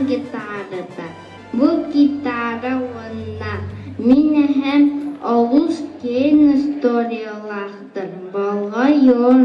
гитарата. Бу гитара уонна мин эһэм олус киэҥ историялаахтар, болҕойуҥ.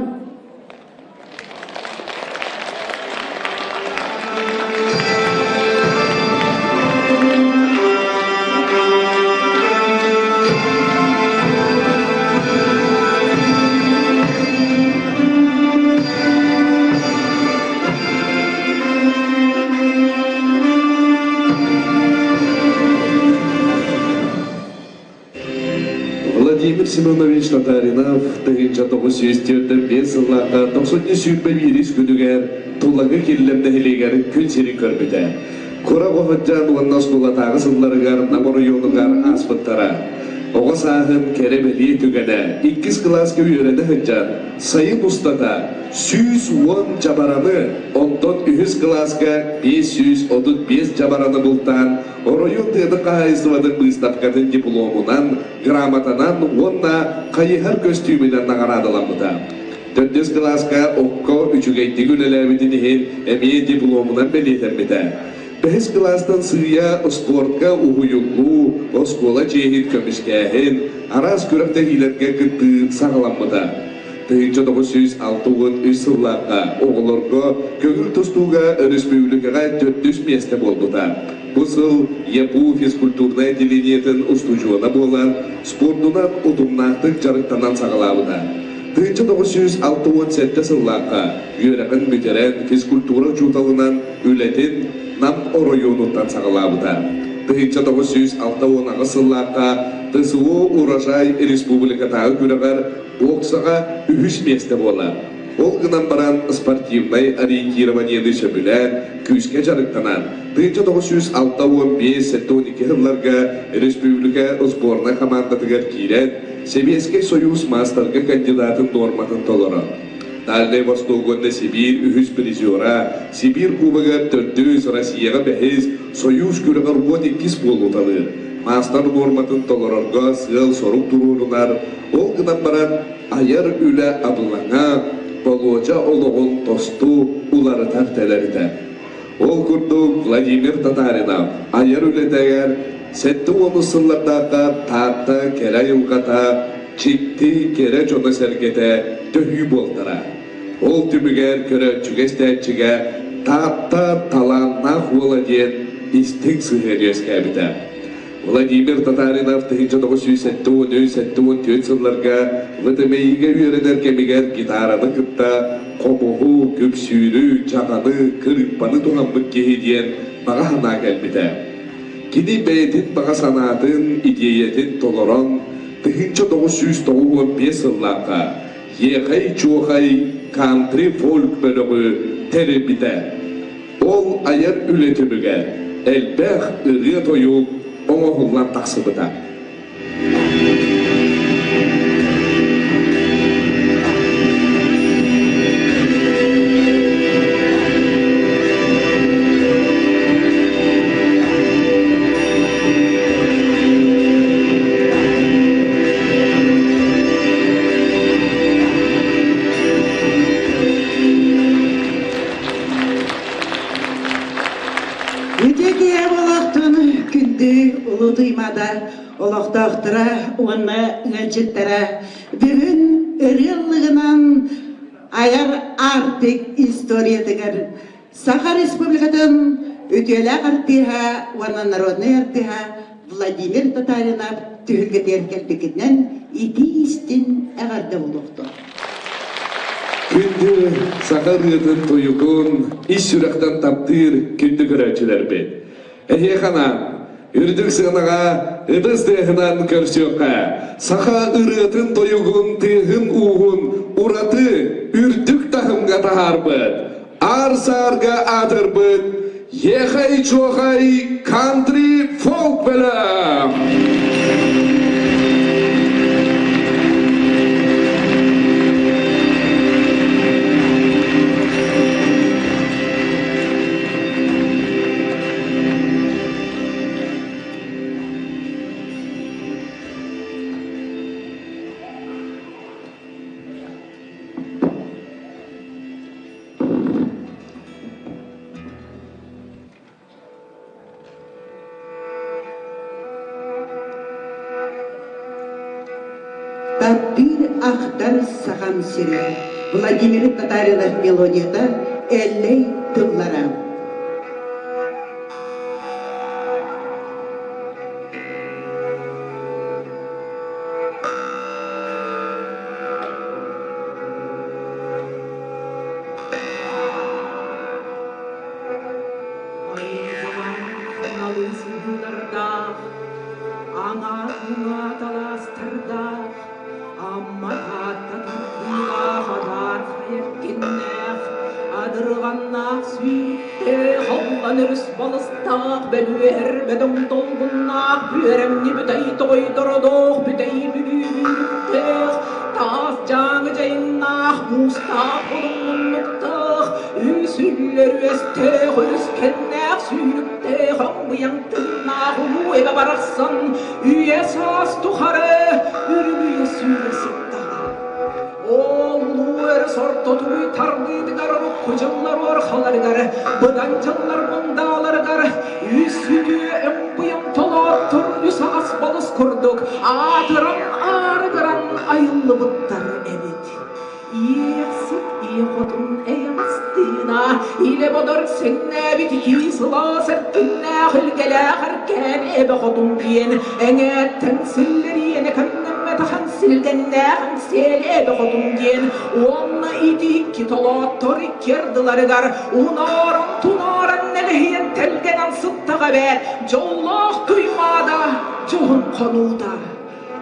Владимир Семенович Татаринов 1945 сыллаахха тохсунньу 21 күнүгэр Тулагы Киллэм нэһилиэгэр күн сирин көрбүтэ. Кура оһоддьаан уонна оскуолатааҕы сылларыгар Нам оройуонугар ааспыттара. Оҕо сааһын кэрэ-бэлиэ түгэнэ иккис кылааска үөрэнэ сылдьан сайын устата 110 дьабараны, онтон үһүс кылааска 535 дьабараны бултаан оройуон тыатын хаһаайыстыбатын быыстапкатын дипломунан, грамотанан уонна хайыһар көстүүмүнэн наҕараадаламмыта. Төрдүс кылааска окко үчүгэйдик үлэлээбитин иһин эмиэ дипломунан бэлиэтэммитэ. Бэһис кылаастан сыыйа спортка уһуйуллуу, оскуола чиэһин көмүскээһин, араас күрэхтэһиилэргэ кыттыы саҕаламмыта. 1963 сыллаахха оҕолорго көҥүл тустууга өрөспүүбүлүкэҕэ төрдүс миэстэ буолбута. Бу сыл ЯПУ физкультурнай отделениетын устудьуона буолан, спордунан утумнаахтык дьарыктанан саҕалаабыта. 1967 сыллаахха үөрэҕин бүтэрэн физкультура учууталынан үлэтин Нам оройуонуттан саҕалаабыта. 1968 сыллаахха ТСО «Урожай» республикатааҕы күрэҕэр боксаҕа үһүс миэстэ буолар. Ол гынан баран спортивнай ориентированиены сөбүлээн, күүскэ дьарыктанан, 1965-72 сылларга республика сборнай хамаандатыгар киирэн, Сэбиэскэй Союз маастарга кандидатын нуорматын толорор. Дальнай Восток уонна Сибиир үһүс призера, Сибиир Кубогар төрдүс, Россияҕа бэһис, Союз күрэҕэр 12 буолуталыыр. Маастар нуорматын толорорго сыал-сорук туруорунар, ол гынан баран айар үлэ абылаҥа, Болуоча олоҕун тосту уларытар тэлэритэ. Ол курдук Владимир Татаринов айар үлэтигэр 70 сыллардаахха Таатта кэрэ айылҕата, дьикти кэрэ дьоно-сэргэтэ төһүү буолтара. Ол түмүгэр көрөөччүгэ истээччигэ Таатта талааннаах уола диэн истиҥ сыһыан үөскээбитэ. Владимир Татаринов 1973-74 сылларга ВТМИ-гэ үөрэнэр кэмигэр гитараны кытта хомуһу, күпсүүрү, чаҕаны, кырыыппаны туһаммыт киһи диэн баҕа санаа кэлбитэ. Кини бэйэтин баҕа санаатын, идиэйэтин толорон, 1995 сыллаахха Иэхэй-чуохай кантри-фольк бөлөҕү тэрийбитэ. Ол айар үлэ түмүгэ элбэх ырыа-тойук оҥоһуллан тахсыбыта. Үтүө киһи олохтун күндү улуу Туймаада олохтоохторо уонна ыалдьыттара бүгүн ырыа ыллыгынан айар Арктик историятыгар Саха Республикатын үтүөлээх артыыһа уонна народнай артыыһа Владимир Татаринов түһүлгэтигэр кэлбиккитинэн итии-истиҥ эҕэрдэ буолуохтун. Күндү саха ырыатын тойугун ис сүрэхтэн таптыыр күндү көрөөччүлэрбит. Эһиэхэ анаан үрдүк сыанаҕа ытыс тыаһынан көрсүөххэ саха ырыатын тойугун тыаһын-ууһун ураты үрдүк таһымҥа таһаарбыт аар-саарга аатырбыт Ехай-чуохай кантри фолк бөлөх! Таптыыр ахтар Сахам сирэ Владимир Татаринов мелодията Эллэй тыллара. Айылҕалаах сыһыылардаах, аҥаар талаастардаах, Амма Таатта тардыылаах адаар хайа эркиннээх, адырҕаннаах сүүртээх, аллан өрүс балыстаах, бөлүөһэр бөдөҥ долгуннаах, бүөрэмньи бүтэй тоҕойдородоох, бүтэй Бүлүү бүүрүктээх, таас дьааҥы дьайыҥнаах, муустаах булуҥ муннуктаах, Үс үллэр үөстээх, өрүскэннээх, сүүрүктээх, омбуйаҥ тыыннаах улуу эбэ барахсан үйэ саас тухары үрүлүйэ сүүрэ сыттаҕа. Ол улуу өрүс ортотугуй тардыытыгар урукку дьыллар уорхаларыгар, быдан дьыллар мундааларыгар үс үтүө ымбыйаҥ толооттор үс аҕас балыс курдук аатыран аарыгыран айыллыбыттар эбит. Иэхсит ийэ хотун эйэҕэс тыына, илэ бодор сэннээбит итии сылаас эркиннээх илгэлээх эркээн эбэ хотун диэн эҥээттэн силлэриэнэ кэмнэммэтэхэн силгэннээхэн сиэлэ эбэ хотун диэн уонна ити икки толооттор икки ардыларыгар унааран тунааран нэлэһийэн тэлгэнэн сыттаҕа эбээт дьоллоох туймаада дьоһун хонуута.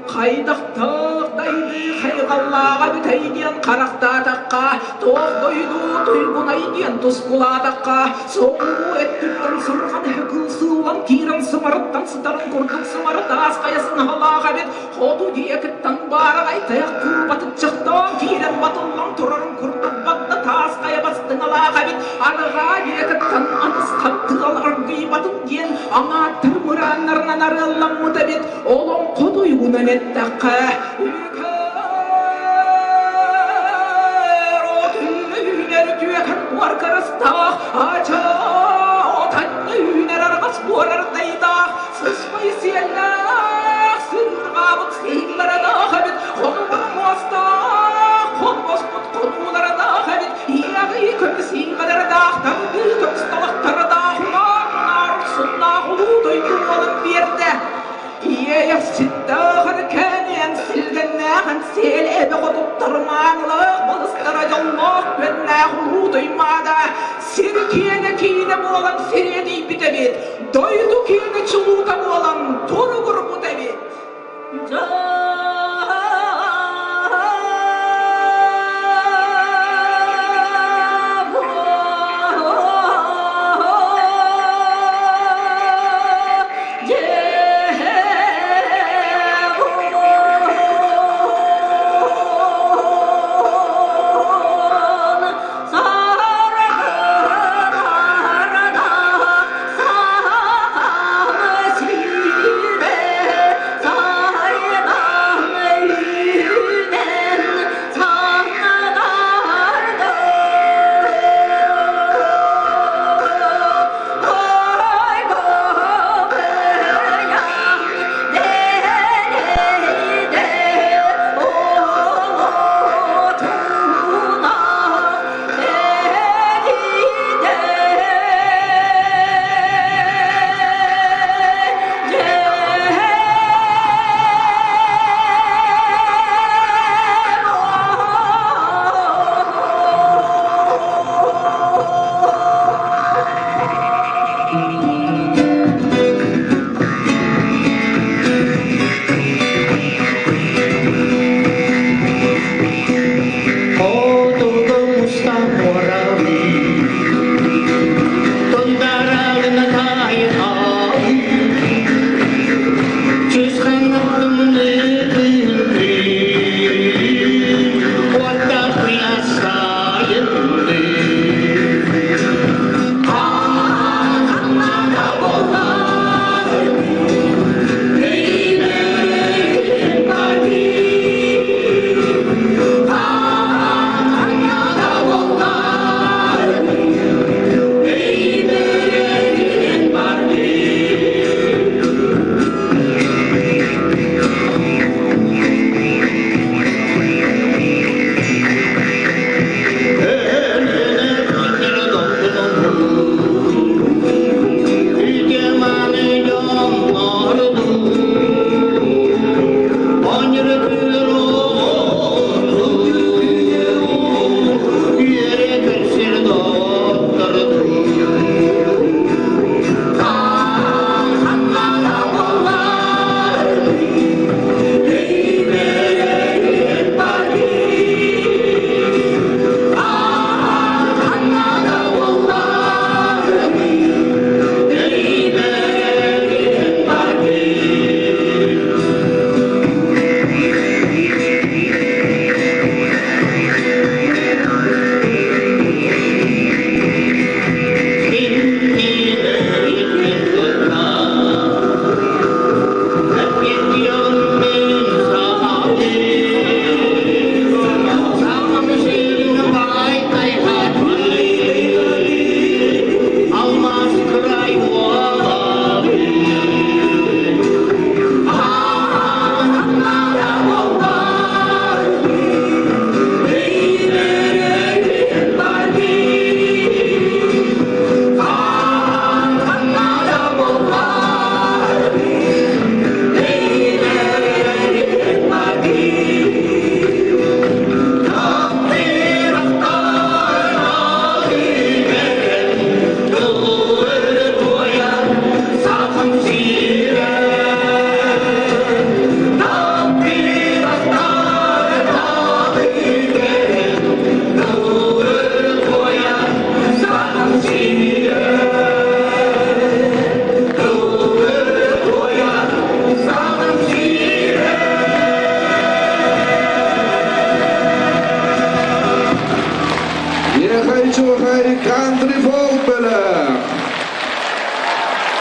Хайдахтаах дайды хайҕаллааҕа бүтэй диэн харахтаатахха, туох дойду туйгунай диэн тускулаатахха, соҕуруу өттүттэн сырҕан эһэ сыыллан киирэн сымарыттан сытарын курдук сымары таас хайа сыҥаһалаах эбит, хоту диэкиттэн баараҕай тайах кыылбатыччахтаан киирэн батыллан турарын курдук багда таас хайа бастыҥалаах эбит, арҕаа диэкиттэн анысхан тыал аргыйбатын диэн аҥааттар мырааннарынан арыалламмыт эбит, Олоҥхо туйгунан эттэххэ, үүнэр үтүөкэн буор кырыстаах, ачаа үүнэр арҕас буор ардайдаах, сыспай сиэллээх, сыырҕаабыт сыылларадаах эбит, хонугун муостаах, холбоспут хонууларадаах эбит, иэҕии көмүс иҥҕэлэрэдаах, тардыы көмүс талахтарадаах, унаар-унаар суннаах улуу дойду буолан биэрдэ. Иэйэхситтээх эркээниэн силгэннээҕин сиэл эбэ хотуттар маанылаах балыстара дьоллоох күөннээх улуу туймаада сир киэнэ киинэ буолан сириэдийбит эбит, дойду киэнэ чулуута буолан туругурбут эбит.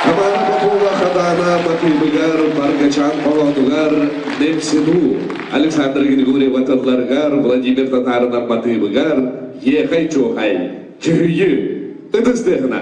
Тамара Попова Хадаана матыыбыгар, Баргачан хоһоонугар Немсину, Александр Григорьева тылларыгар, Владимир Татаринов матыыбыгар Ехай-чуохай, Чүһүйүү, ытыс тыаһына.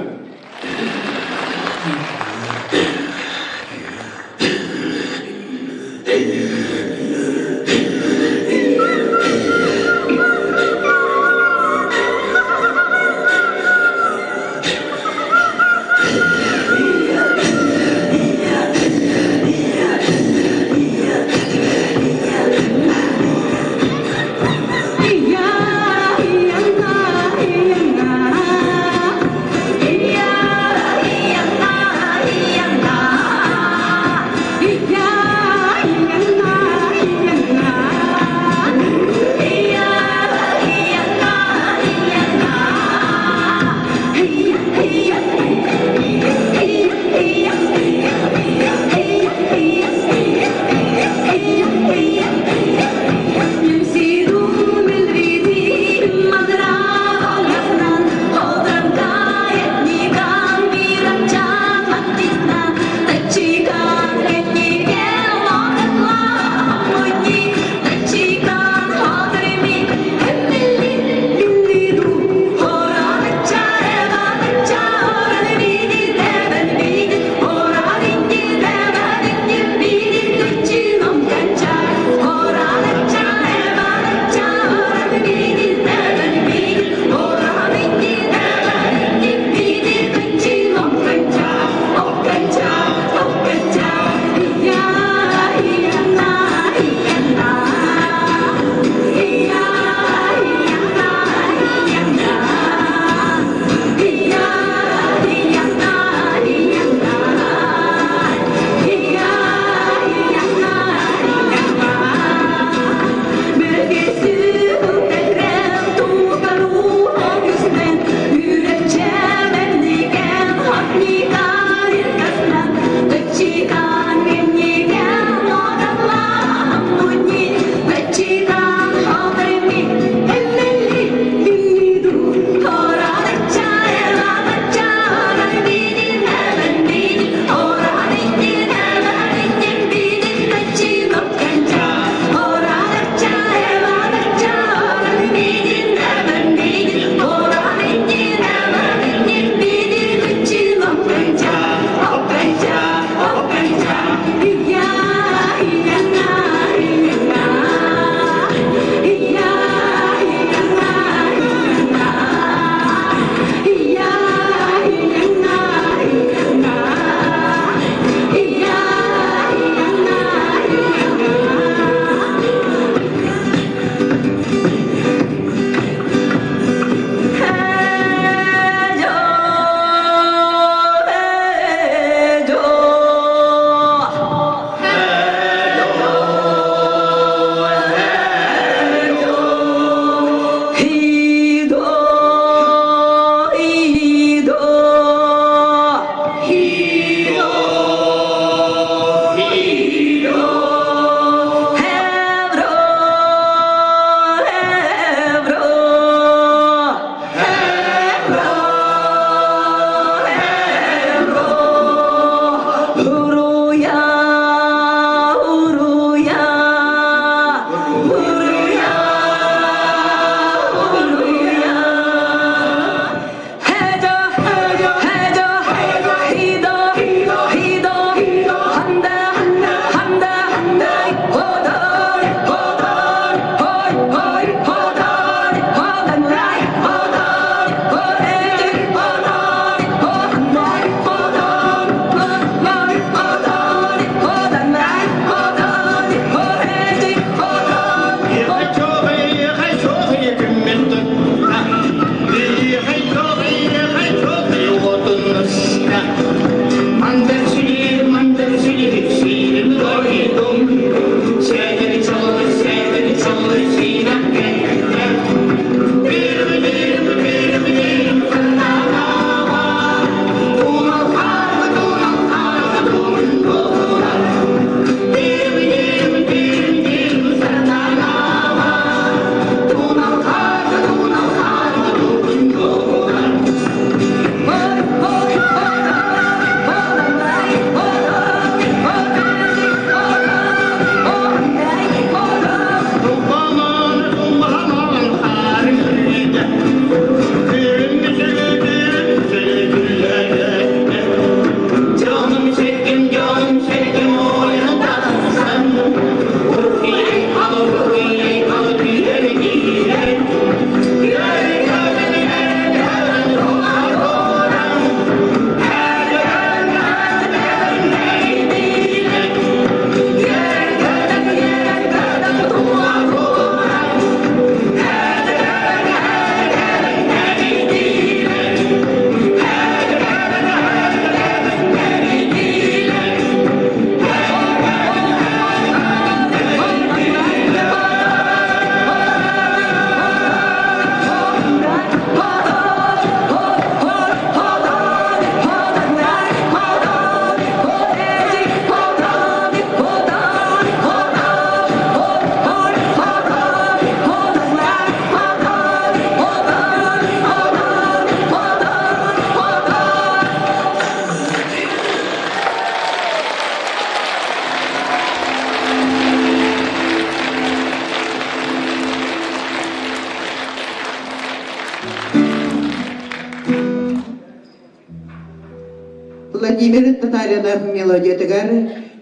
Владимир Татаринов мелодиятыгар,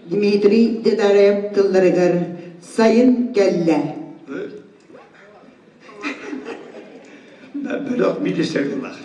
Дмитрий Дидараев тылларыгар «Сайын кэллэ». Бөлөх министрлар.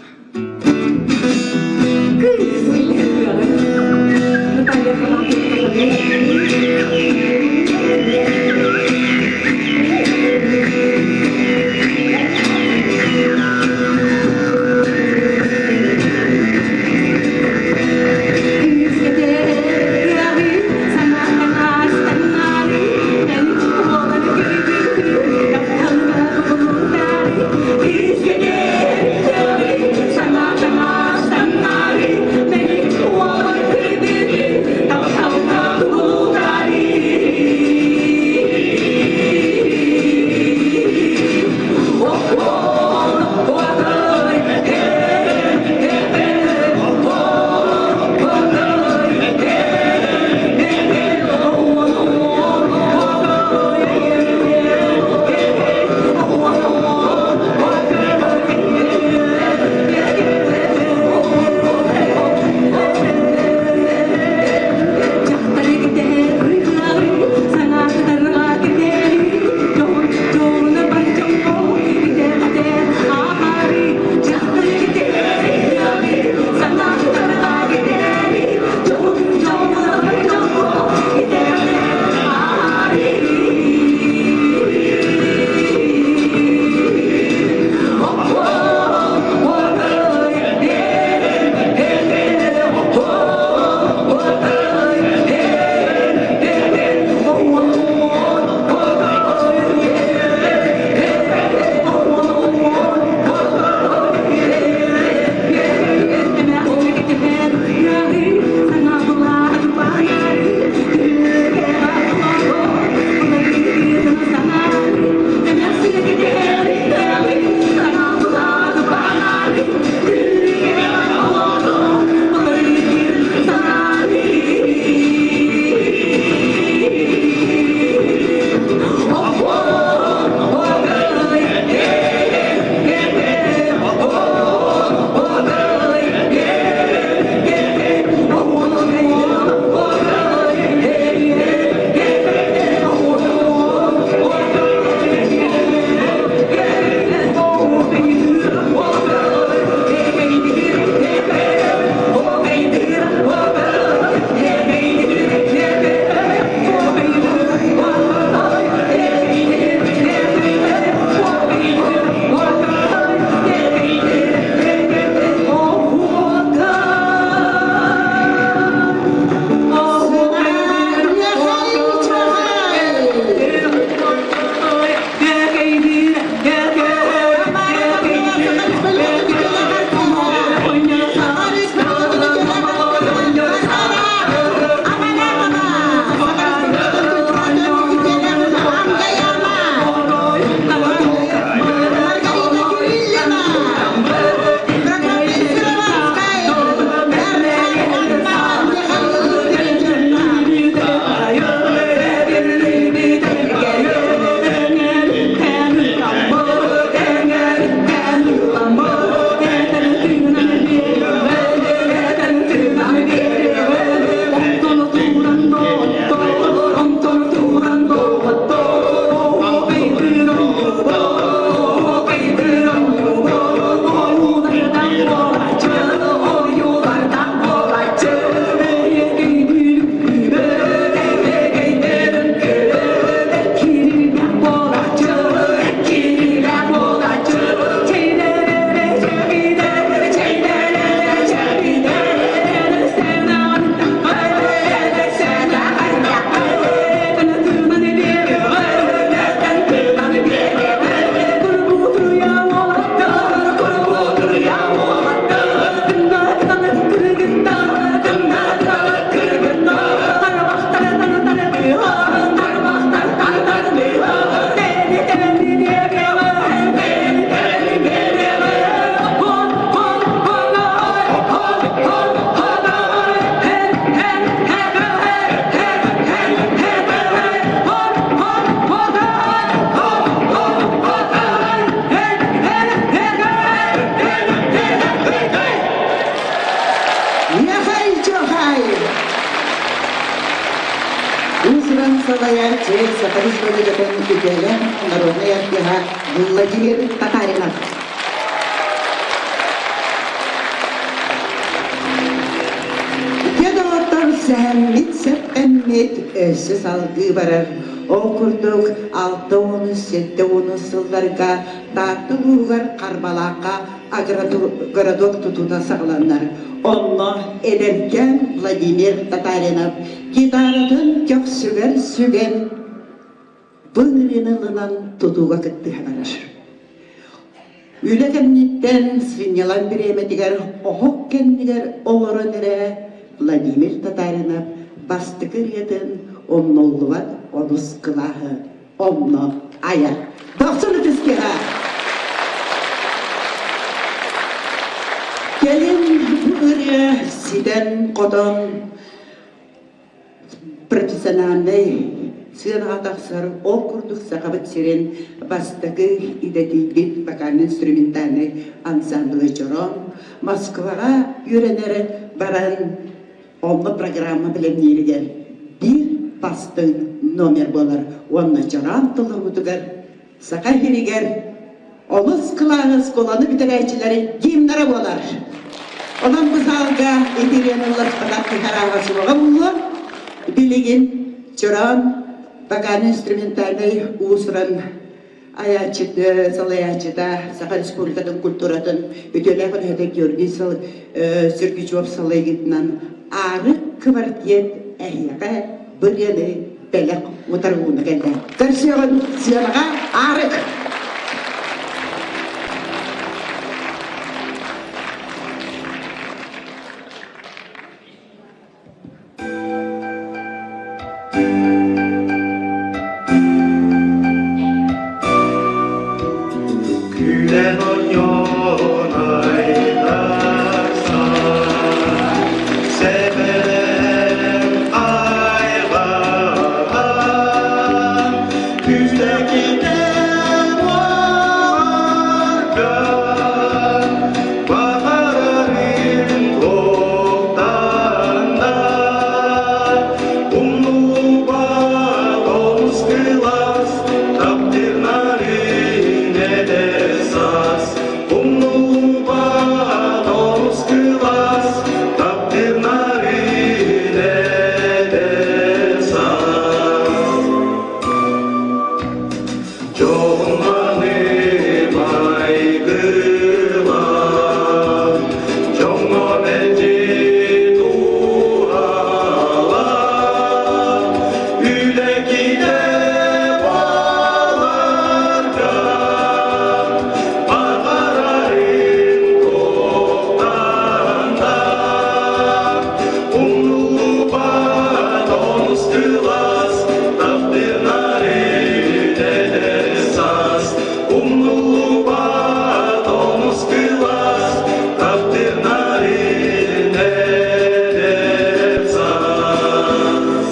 уус-уран салайааччы Саха Республикатын үтүөлээх народнай артыыһа Владимир Татаринов. Үтүө доҕоттор сэһэммит сэппэммит өссө салгыы барар. Ол курдук 60-70 сылларга Таатта улууһугар Харбалаахха агрогородок тутуута саҕаланар. Онно эдэркээн Владимир Татаринов гитаратын көхсүгэр сүгэн быырыны ылынан тутууга кыттыһа барар. Үлэ кэнниттэн сынньалаҥ бириэмэтигэр оһох кэннигэр олорон эрэ Владимир Татаринов бастакы ырыатын умнуллубат онус кылааһы онно айар. Дохсун ытыскыһа! Кэлин бу ырыа ситэн-хотон профессиональнай сыанаҕа тахсар ол курдук Сахабыт сирин бастакы идэтийбит вокально-инструментальнай ансамблы Чороон Москваҕа үөрэнэр баран онно программа бэлэмнииригэр биир бастыҥ номер буолар уонна Чороон толоруутугар Саха сиригэр олус кылааһы оскуоланы бүтэрээччилэри гимнара буолар. Онон бу саалга итириэн ылласпатах киһи суоҕа буолуо. Билигин Чороон вокально-инструментальнай уус-уран айааччыты, салайааччыта Саха Республикатын культуратын үтүөлээх үлэһитэ Георгий Сергучев салайыытынан Аарык квартет эһиэхэ бырыаны бэлэх утарылууна кэллэ. Көрсүөҕүн сыанаҕа Аарык! Күлэн ойон айдарсан, Сэбэрэн айҕаҕа, Күстэкитэн уорга, Баҕарарын туохтан да, Умнубат олус кылаас, Таптыырнарын эдэр саас. Умнубат олус кылаас, Таптыырнарын эдэр саас. Дьоһун-маны майгылаах, дьоҥҥо мэлдьи туһалаах, үлэкитэ буоларга баҕарарын туохтан да умнубат онус кылаас таптыырнары эдэр саас умнуллубат онус кылаас таптыырнары эдэр саас.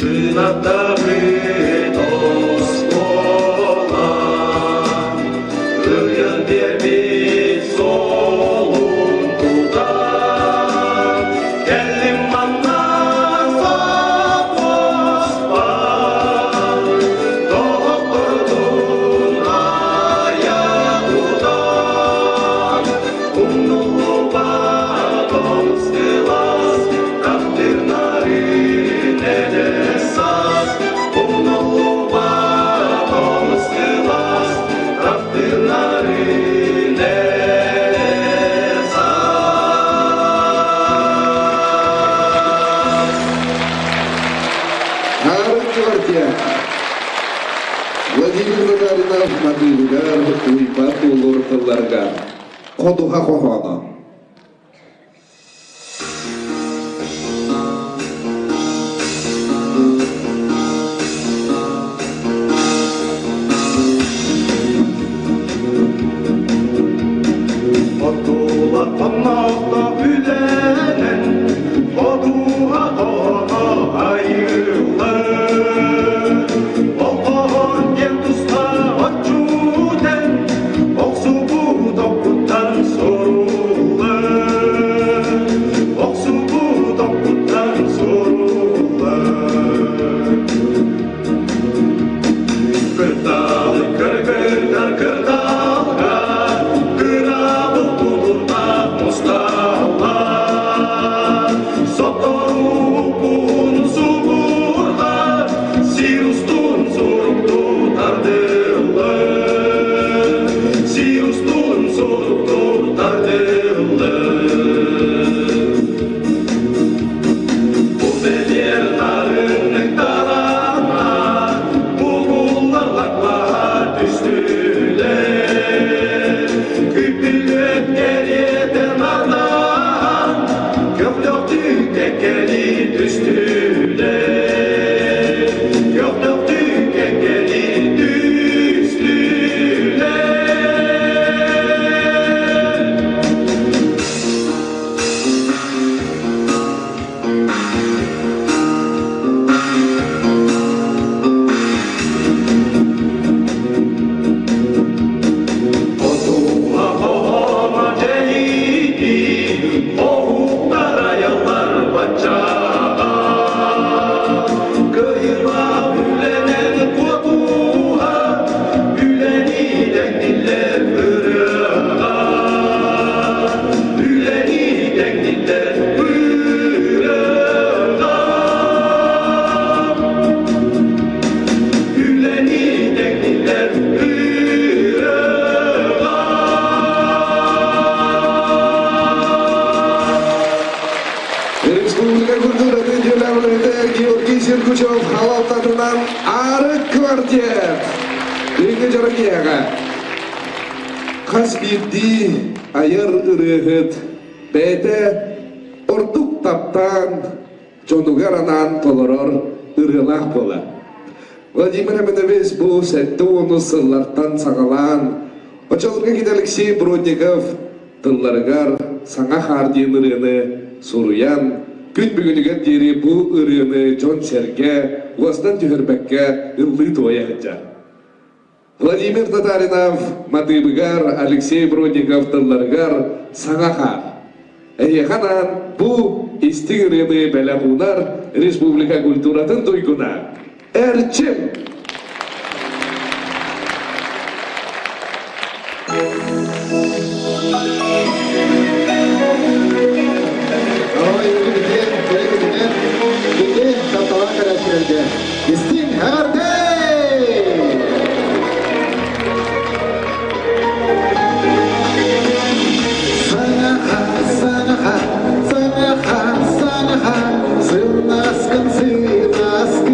Кынаттабыт оскуола, Ыйан биэрбит суолун тутан, Кэллим манна сопхуоспар, Доҕоттордун айа тутан, Умнуллубат олус кылаас, Таптыыр нарын эдэр саас. Татаринов матыыбыгар Уйбаан Тулур тылларыгар Ходуһа хоһооно. Отула тонноохто үлэнэн, одууһа тоно айыллар. Олоҕон диэн туста отчутен, охсубут оккуттан суруллар. Охсубут оккуттан суруллар. Кырдал кыргыттар кырдалга, кырабыл тулурбат мусталлар. Сотору субурдар, сир устун сурукту тардыллар. Сир устун сурукту тардыллар. Бу бэлиэр нарынныктарана, бугуллар лаклаһа түстүлэр. Күпүлүөт кэриэтэ нанаан, көхтөөхтүк кэккэли түстүлэр. Көхтөөхтүк кэккэли түстүлэр. Отула дьэйити, оһуктарайаллар баччаҕа. Кыйыла үлэнэн куотуһа, үлэни тэҥниллэр ырыаҕа. Үлэни тэҥниллэр ырыаҕа. Үлэни тэҥниллэр ырыаҕа. Республика культуратын дьүлэвлээтэ Георгий Сергучев халалтатынан Арык квартет. Билиҥҥи дьоро Хас биирдии айар ырыаһыт бэйэтэ ордук таптаан дьонугар анаан толорор ырыалаах буолар. Владимир Аминович бу 70 сыллартан саҕалаан оччолорго кини Алексей Бродников тылларыгар «Саҥа хаар» диэн ырыаны суруйан, күн бүгүнүгэр диэри бу ырыаны дьон-сэргэ уостан түһэрбэккэ ыллыы-туойа сылдьар. Владимир Татаринов матыыбыгар, Алексей Бродников тылларыгар «Саҥа хаар». Эһиэхэ анаан бу истиҥ ырыаны бэлэх уунар республика культуратын туйгуна Эрчим! Истиҥ эҕэрдэ! Саҥаха, саҥаха, саҥаха, саҥаха, сылнаскын сылнаскын.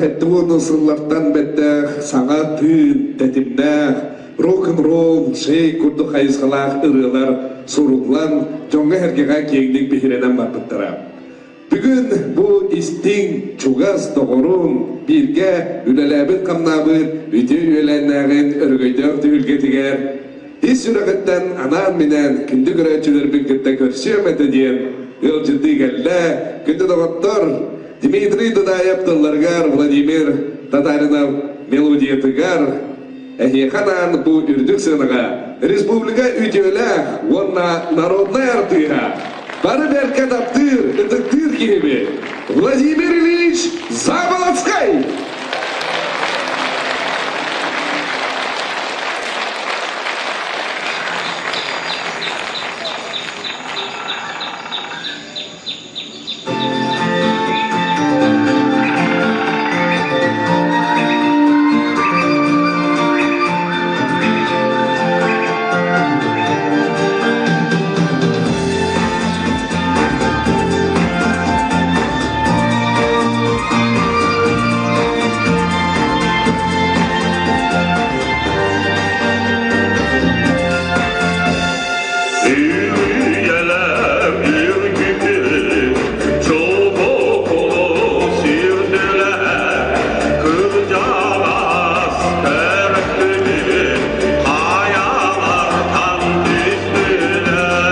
70 сыллартан бэттээх саҥа тыын, тэтимнээх, рок-н-ролл, шейк курдук хайысхалаах ырыалар суруллан, дьоҥҥо-сэргэҕэ киэҥник биһирэнэн барбыттара. Бүгүн бу истиҥ, чугас доҕорун, бииргэ үлэлээбит-хамнаабыт үтүө үөлээннээҕин өрөгөйдөөх түһүлгэтигэр ис сүрэҕиттэн анаан-минээн күндү көрөөччүлэрбин кытта көрсүөм этэ диэн ыалдьыттыы кэллэ. Күндү доҕоттор, Дмитрий Дудаев тылларыгар, Владимир Татаринов мелодиятыгар эһиэхэ анаан бу үрдүк сыанаҕа республика үтүөлээх уонна народнай артыыһа бары бэркэ таптыыр, ытыктыыр киһибит Владимир Ильич Заболоцкай! Üyeler ürkütür, çoluk sürdüler, kırcalaz törpülü, kayalardan düştüler.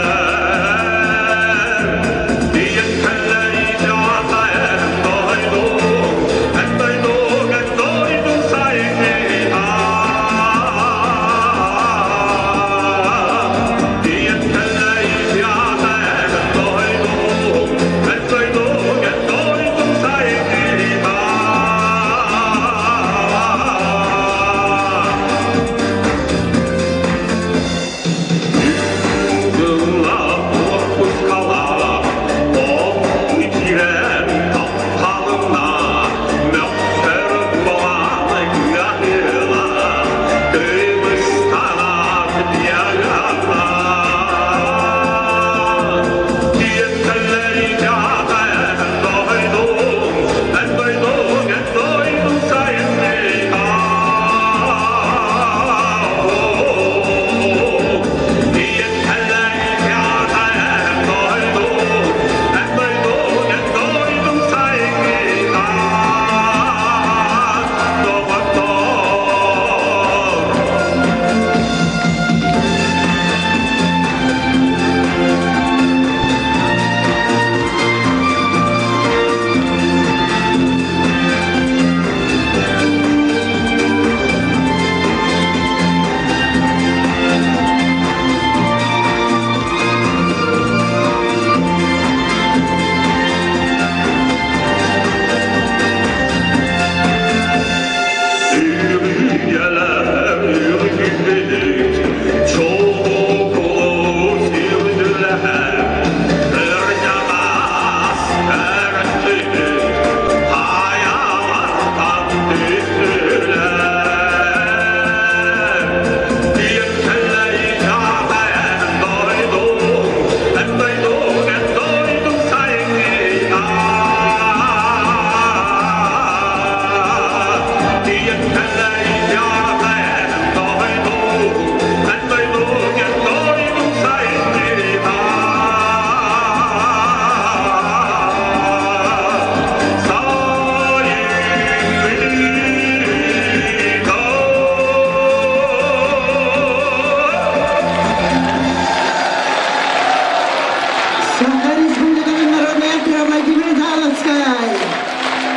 Саха Республикатын народнай актера Владимир Заловскай.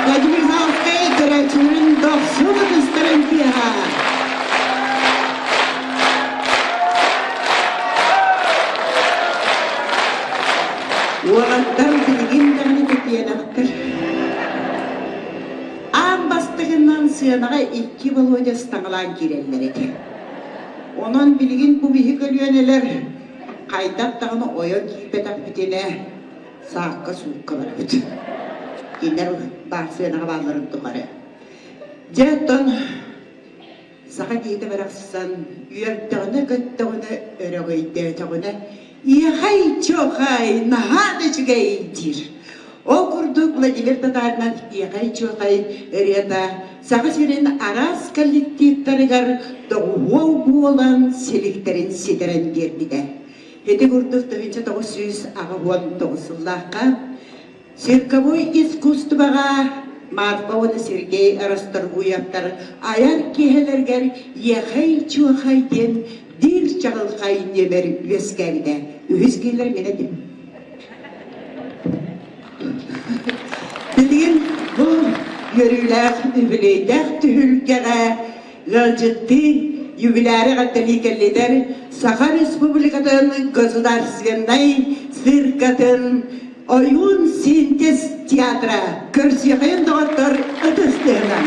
Владимир Заловскай көрөөччүлэрин дохсун ытыстарын тыаһа. Уолаттар билигин даҕаны кытыанахтар. Аан бастакынан сыанаҕа икки Володя ыстаҥалаан киирэллэр этэ. Онон билигин бу биһи көлүөнэлэр хайдах даҕаны ойон киирбэтэхпитинэ саакка-суукка барабыт. Кинилэр баар сыанаҕа баалларын тухары. Дьэ, оттон саха киһитэ барахсан үөрдэҕинэ-көттөҕүнэ, өрөгөйдөөтөҕүнэ «Иэхэй-чохай, наһаа да үчүгэй» диир. Ол курдук Владимир Татаринов Иэхэй-Чуохай ырыата Саха сирин араас коллективтарыгар доҕуһуол буолан силиктэрин ситэрэн биэрбитэ. Ити курдук 1989 сыллаахха цирковой искусствоҕа Марфа уонна Сергей Расторгуевтар айар киэһэлэригэр Иэхэй-Чуохай диэн биир чаҕылхай нүөмэр үөскээбитэ. Үһүс киһилэр мин этим. Билигин бу үөрүүлээх үбүлүөйдээх түһүлгэҕэ ыалдьыттыы юбиляры эҕэрдэлии кэллилэр Саха Республикатын государственнай циркатын Ойуун синтез театра көрсүөхэйин доҕоттор ытыс тыаһынан.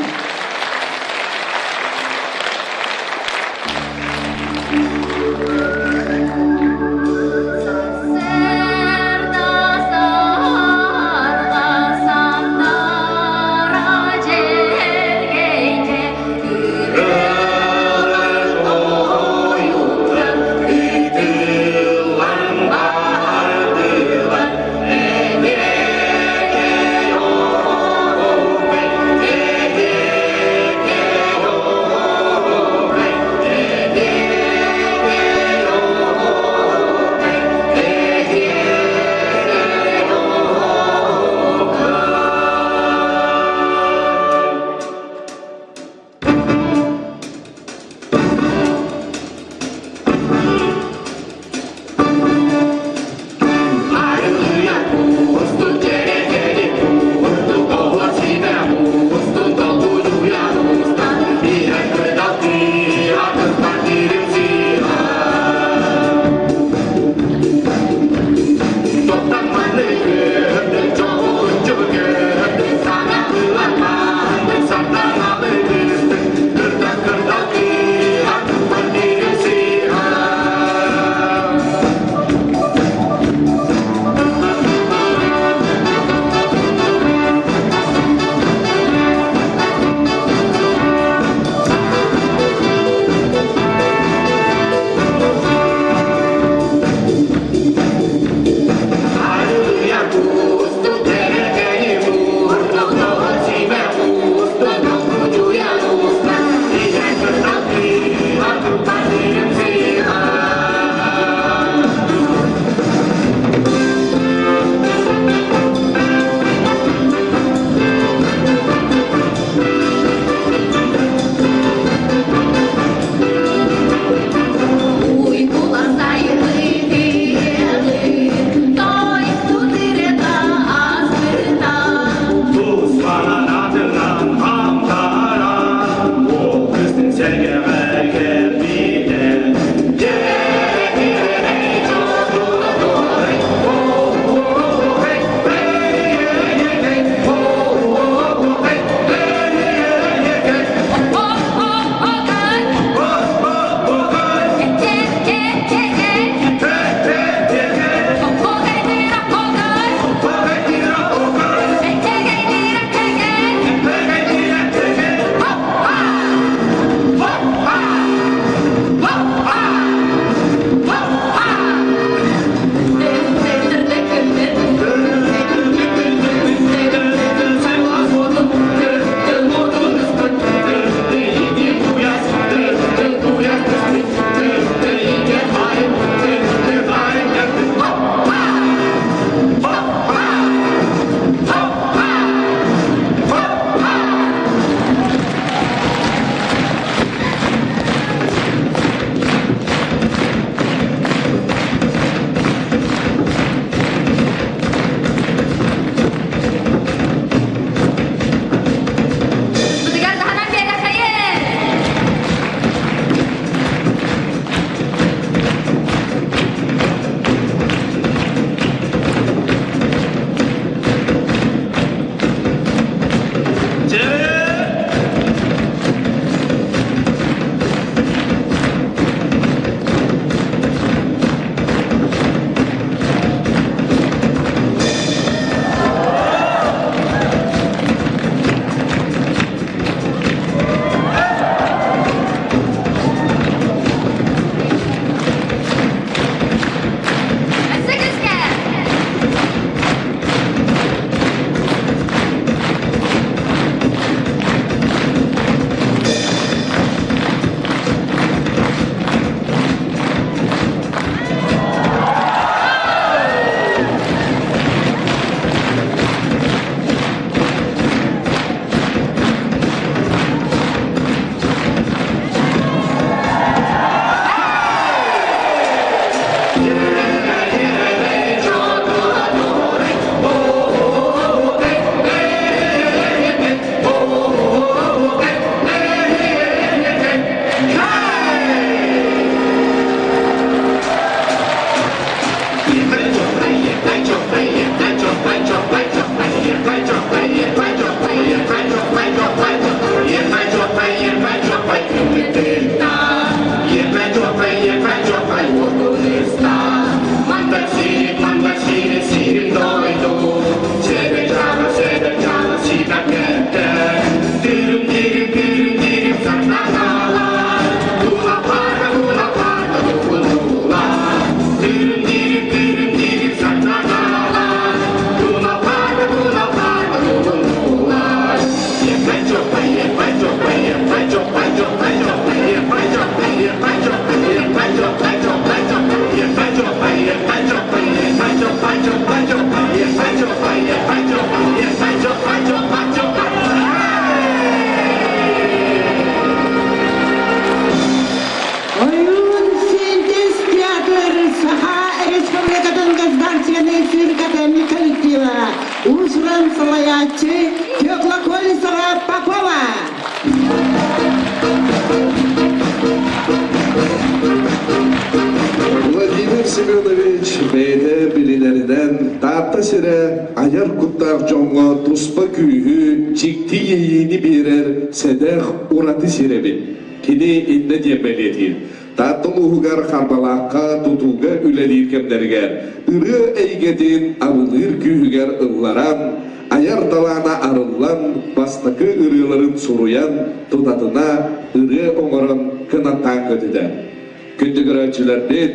Семенович бэйэтэ билинэринэн Таатта сирэ айар куттаах дьоҥҥо туспа күүһү, дьикти иэйиини биэрэр сэдэх ураты сир эбит. Кини иннэ диэн бэлиэтиир. Таатта улууһугар Харбалаахха тутууга үлэлиир кэмнэригэр ырыа эйгэтин абылыыр күүһүгэр ылларан, айар талаана арыллан, бастакы ырыаларын суруйан, тутатына ырыа оҥорон кынаттаан көтүтэ. Күндү көрөөччүлэрбит,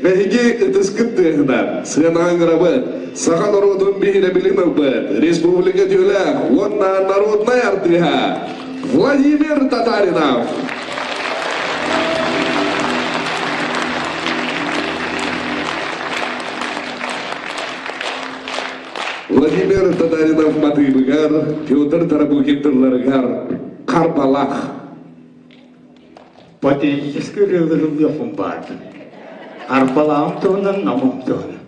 эһиги ытыскыт тыаһынан сыанаҕа ыҥырабыт, саха норуотун биһирэбилин ылбыт республика үтүөлээх уонна народнай артыыһа Владимир Татаринов. Владимир Татаринов матыыбыгар, Петр Тарабукин тылларыгар Харбалах. Патриотическай ырыалары ыллыахпын баардым. Арбалааҕым туһунан, намым туһунан.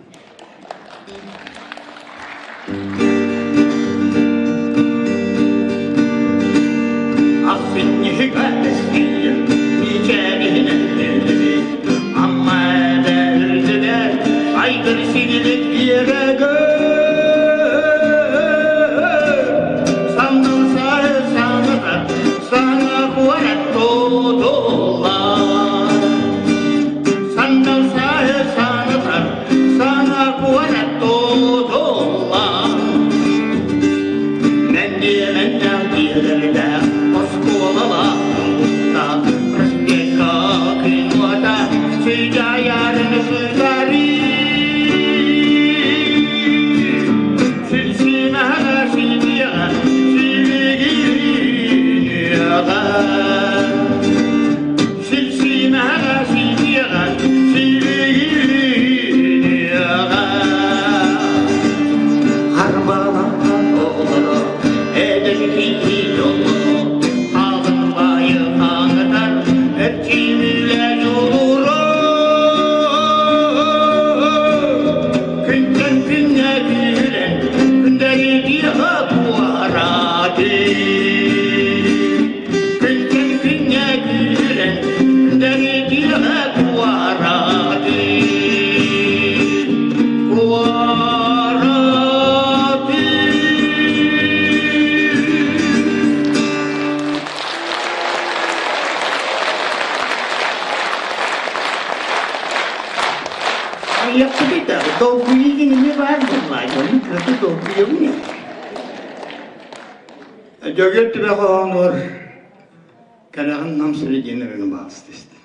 Ахсынньыга эстиир, мичээриһинэн Амма эбэ үрдүгэр айгыр сигилик биэрэгэр Сандал сары саҥата саҥа куорат тутуллар Сандал сары саҥата саҥа куорат тутуллар Мэндиэмэннээх дьиэлэрдээх оскуолалаах кулууптаах проспекка күн уота сыдьаайарын сытарыы Силсимэҕэ силбиэҕэ силигиниэҕэ Силсимэҕэ силбиэҕэ силигиниэҕэ Харбалаха оҕолоро эдэр киһи дьоллоно хаалын баайы хаҥатар эрчимилэ дьулура Күнтэн күннэ күүрэн күндэри туорааты Күнтэн күннэ күүрэн күндэри туорааты Туорааты. Айахсыбыта долгуйуу эмиэ баар буоллаҕа, ону кырата долгуйабын ээ. Дьөгүөр түбэ хоһоонугар кэрэҕин нам сирэ диэн ырыаны баҕаста истим.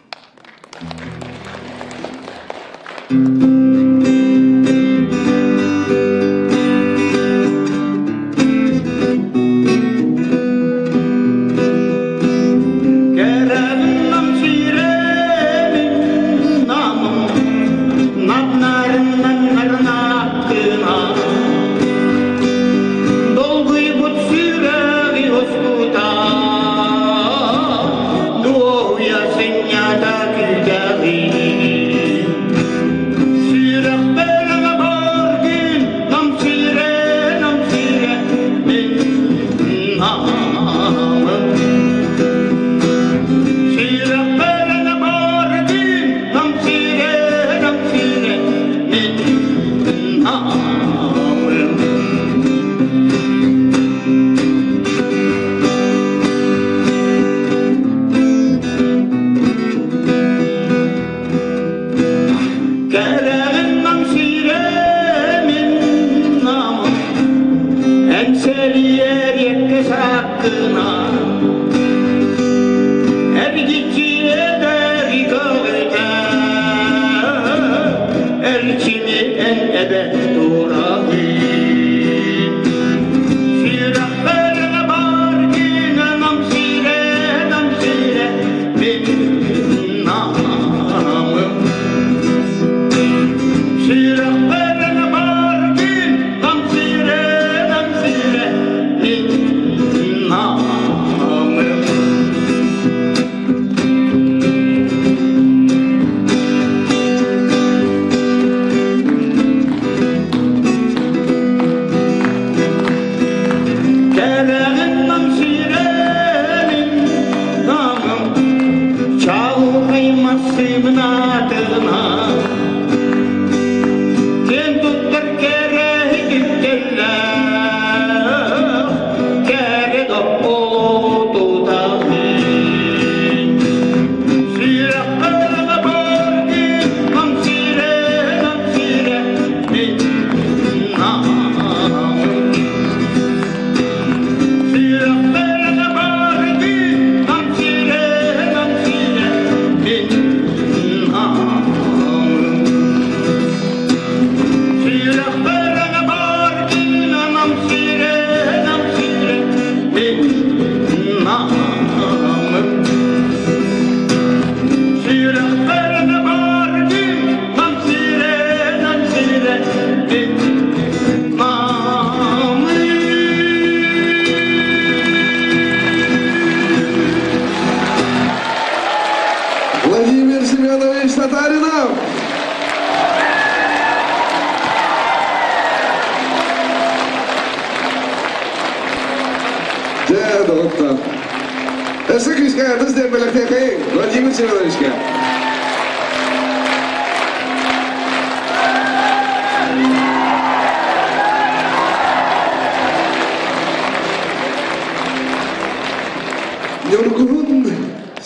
Кэрэҕин нам сирэбин намым Нарнарынан нарнааттына Долгуйбут сүрэҕи уоскута Дуоһуйа сынньата күүтэҕин. Өссө күүскэ ытыс диэн бэлэхтиэхэйиҥ Владимир Семеновичка. Ньургуһун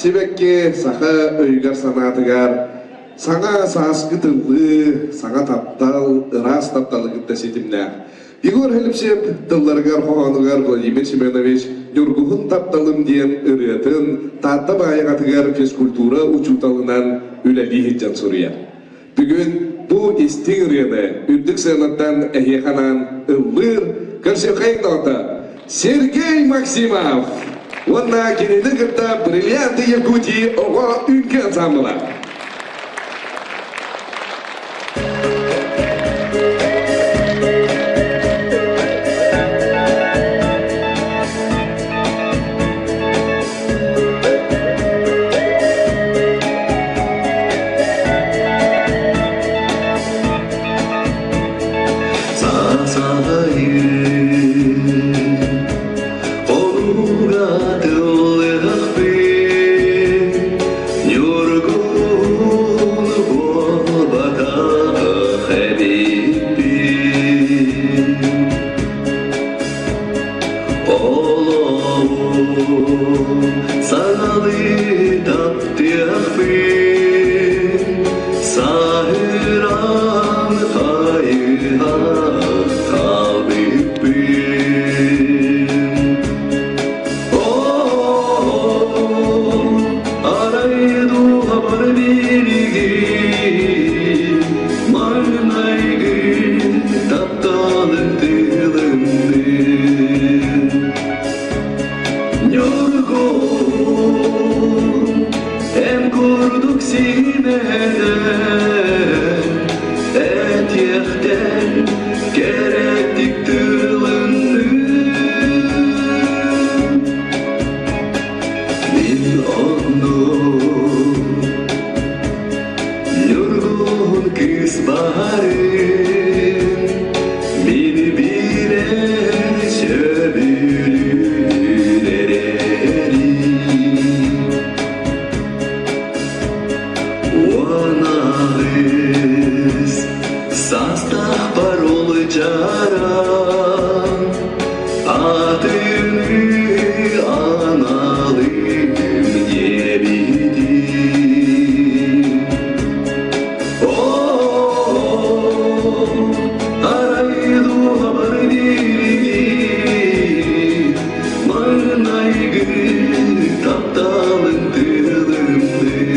сибэкки саха өйүгэр-санаатыгар саҥа сааскы тыллыы, саҥа таптал, ыраас тапталы кытта ситимнээх. Егор Алексеев тылларыгар хоһоонугар Владимир Семенович «Ньургуһун тапталым» диэн ырыатын Таатта Баайаҕатыгар физкультура учууталынан үлэлии сылдьан суруйар. Бүгүн бу истиҥ ырыаны үрдүк сыанаттан эһиэхэ анаан ыллыыр көрсүөххэйиҥ доҕотто Сергей Максимов уонна кинини кытта «Бриллианты Якутии» оҕо үҥкүү ансаамбыла. Саҥалыы таптыахпын саһыран хайыһан хаалбыппын. Арай дууһабар билигин маҥнайгы тапталым тылыннын. Ньургун, эн курдук симэнэн, этиэхтэн кэрэтик тылыннын. Мин оннум Ньургун кыыс баарын, мин биирэн сөбүлүүр эрэрим. Уон аҕыс саастаах парол чаран, атыҥы аналым диэбитим. Арай дууһабар билигин маҥнайгы тапталын тылымнын.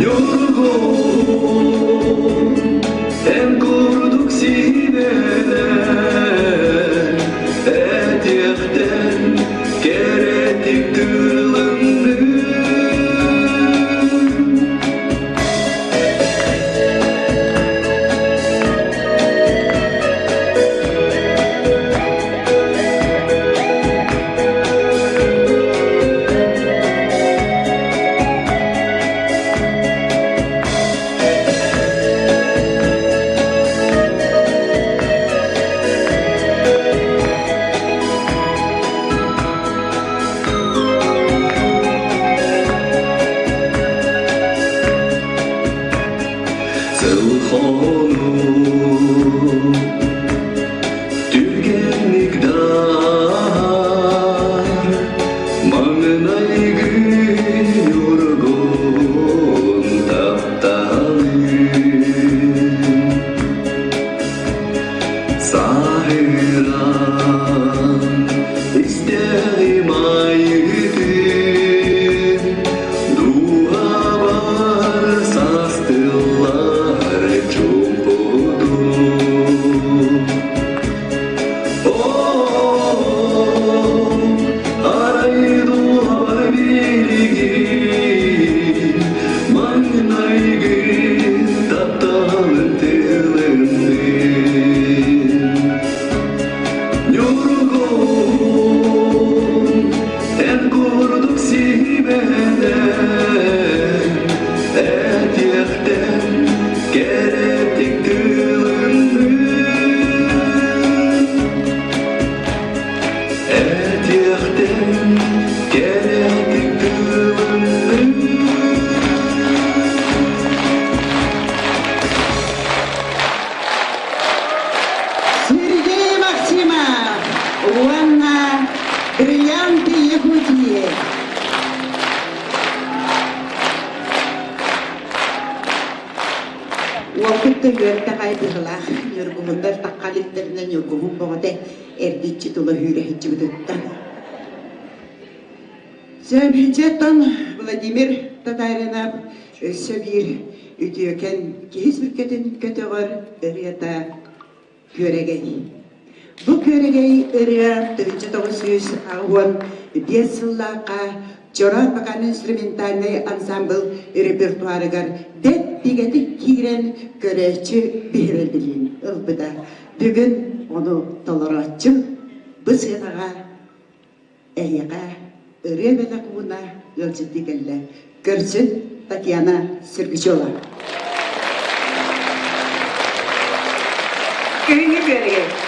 Ньургун, эн курдук сибэлэн, этиэхтэн кэрэтик тылыннын. Сыл-хонуу түргэнник дар, маҥнайгы ньургун тапталым. Саһыран истэҕим айытын, дууһабар састыллар чуумпутун. Арай дууһабар билигин да үөрдэх ай быһылаах ньургуһуннар тахха иликтэринэ ньургуһун боҕото эргиччи тула үүрэһиччибититтэн. Сөбүчэттэн Владимир Татаринов өссө биир үтүөкэн киһи сүргэтин көтөҕөр ырыата Күөрэгэй. Бу Күөрэгэй ырыа 1985 сыллаахха Чороон вокально-инструментальнай ансамбыл репертуарыгар бэрт бигэтик киирэн көрөөччү биһирэбилин ылбыта. Бүгүн ону толорооччу бу сыанаҕа эһиэхэ ырыа бэлэх ууна ыалдьыттыы кэллэ. Көрсүн Татьяна Сергучева. Күһүҥҥү күөрэгэй.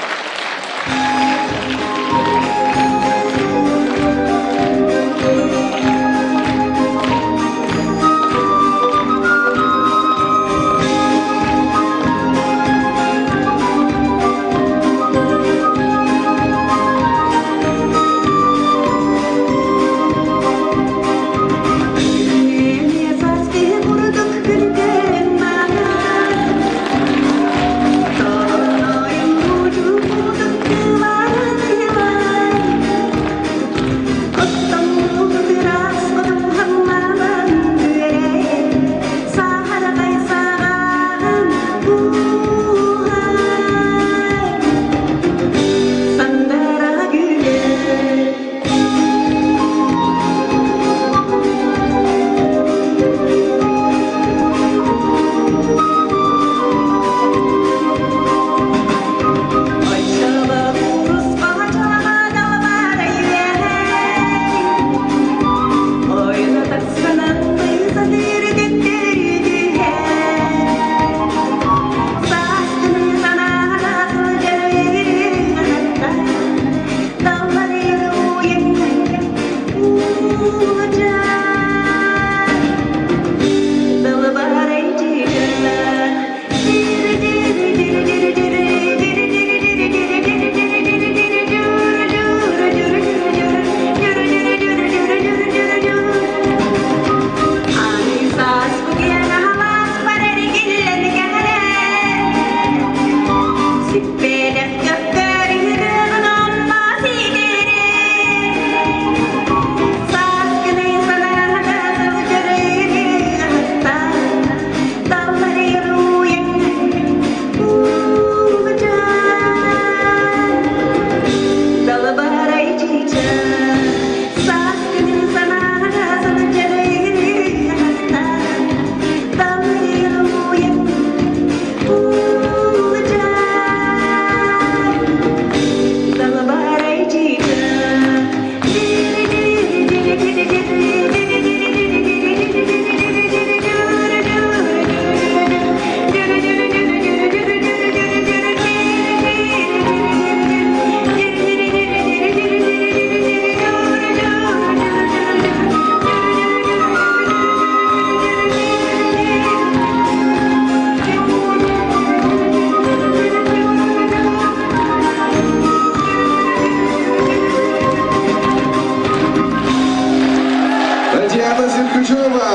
Татьяна Сергучева!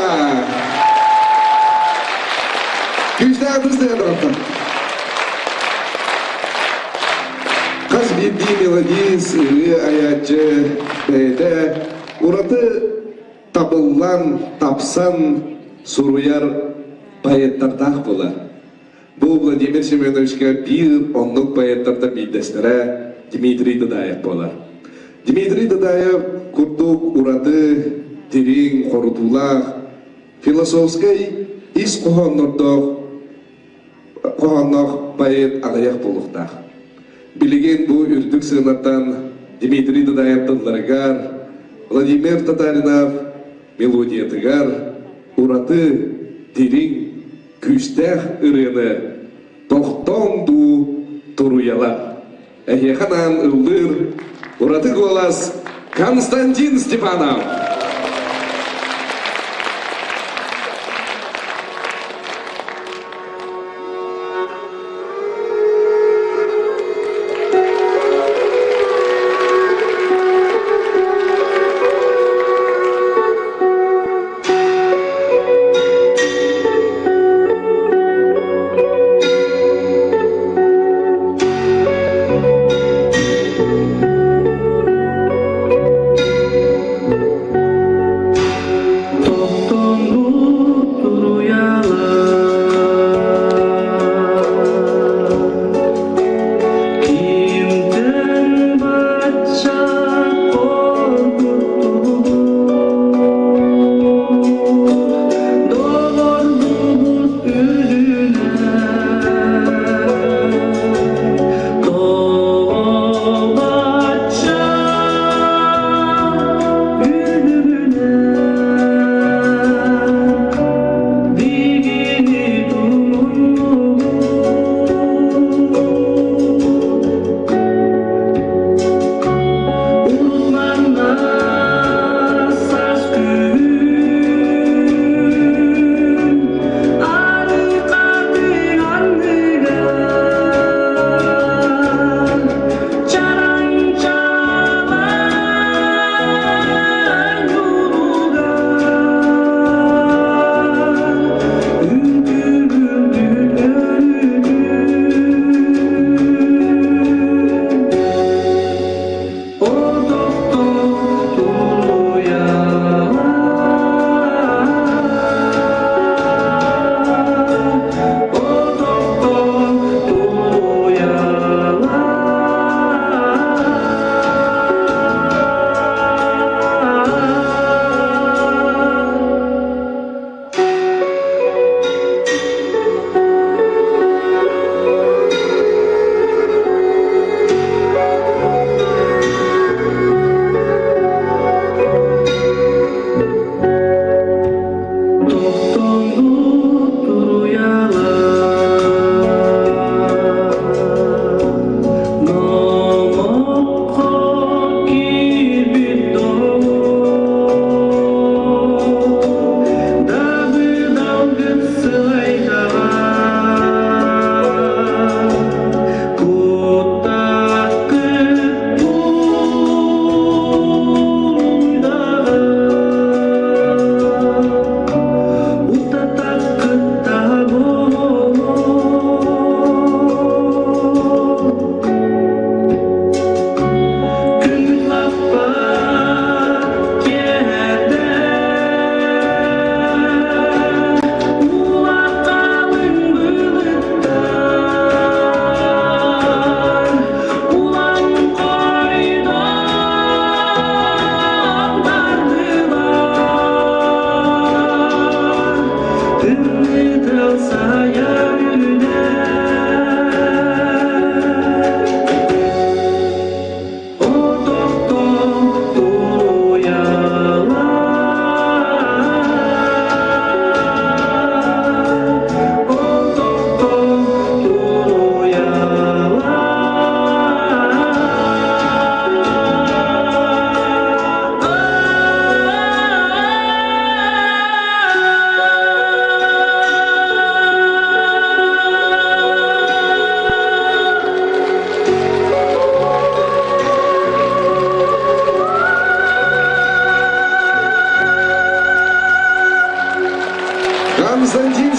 Күүстээх ытыс Хас биирдии мелодист, ырыа айааччы бэйэтэ ураты табыллан, тапсан суруйар поэттардаах буолар. Бу Владимир Семеновичка биир оннук поэттартан биирдэстэрэ Дмитрий Дадаев буолар. Дмитрий Дадаев курдук ураты дириҥ, хорутуулаах, философскай ис хоһооннордоох хоһоонноох поэт аҕыйах буолуохтаах. Билигин бу үрдүк сыанаттан Дмитрий Дадаев тылларыгар, Владимир Татаринов мелодиятыгар ураты дириҥ күүстээх ырыаны тохтоон дуу туруйалар. Эһиэхэ анаан ыллыыр ураты куолас Константин Степанов.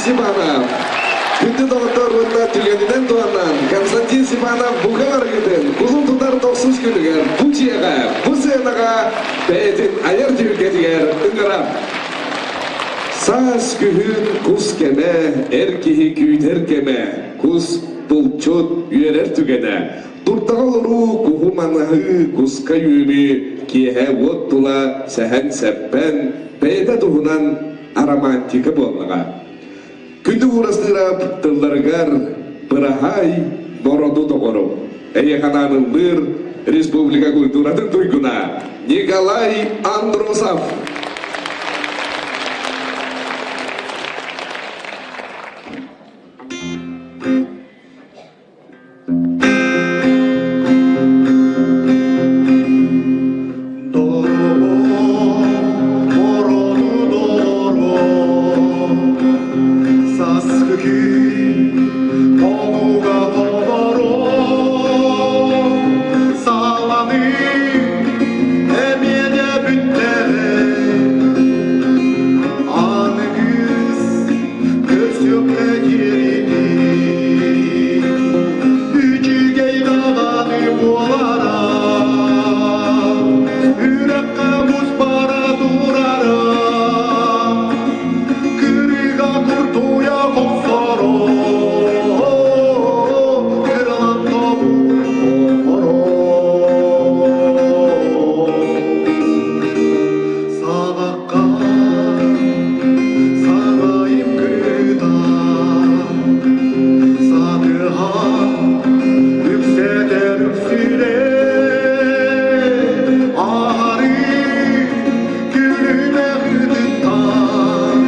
Степанов. Күндү доҕоттор уонна түгэнинэн туһанан Константин Степанов бука барыгытын кулун тутар тохсус күнүгэр бу дьиэҕэ, бу сыанаҕа бэйэтин айар түһүлгэтигэр ыҥырар. Саас күһүн кус кэмэ, эр киһи күүтэр кэмэ, кус булчут үөрэр түгэнэ. Турдаҕа олоруу, куһу манаһыы, куска үөмүү, киэһэ уот тула сэһэн-сэппэн, бэйэтэ туһунан романтика буоллаҕа. Күндү Уурастыырап тылларыгар быраһаай бороду доҕорум, эйиэхэ анаан ыллыыр республика культуратын туйгуна Николай Андросов. Үчүгэй даҕаны буолара, үрэххэ муус бара турара, кырыга куртуйа хохсоро, кыралан тобук Саҕахха сарайым кытар, сатыһан үксэтэр үксүлэ, аһары күлүмэх ытыттан,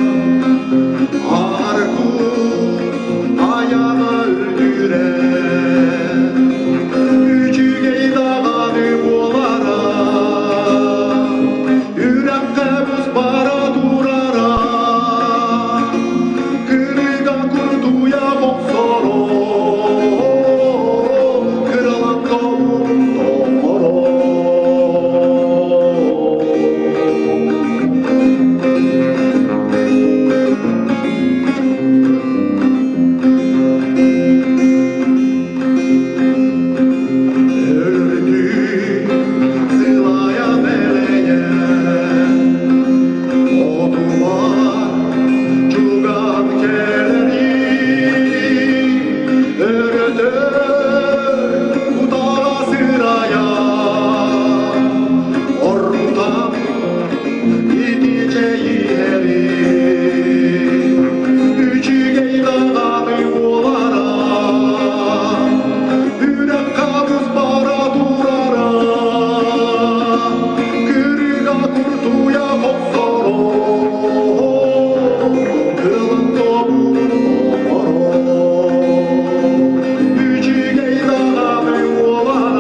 аргус айаҕа үрдүрэ, үчүгэй даҕаны буолара. Үрэххэ бус бара турара, кырыга курдуйа бохсоро, кыралан тоҥоро. Өлөрдүү сылайа мэлэйэ, Отума чугас кэлэрин, Өрөтөр утара сырайа, Орутан ити чэйиһэрин, Үчүгэй даҕаны буолара, Үрэххэ бус бара турара, Кырыга куртуйа хохсоро, Кылын тобун оҥоро. Үчүгэй даҕаны уолара,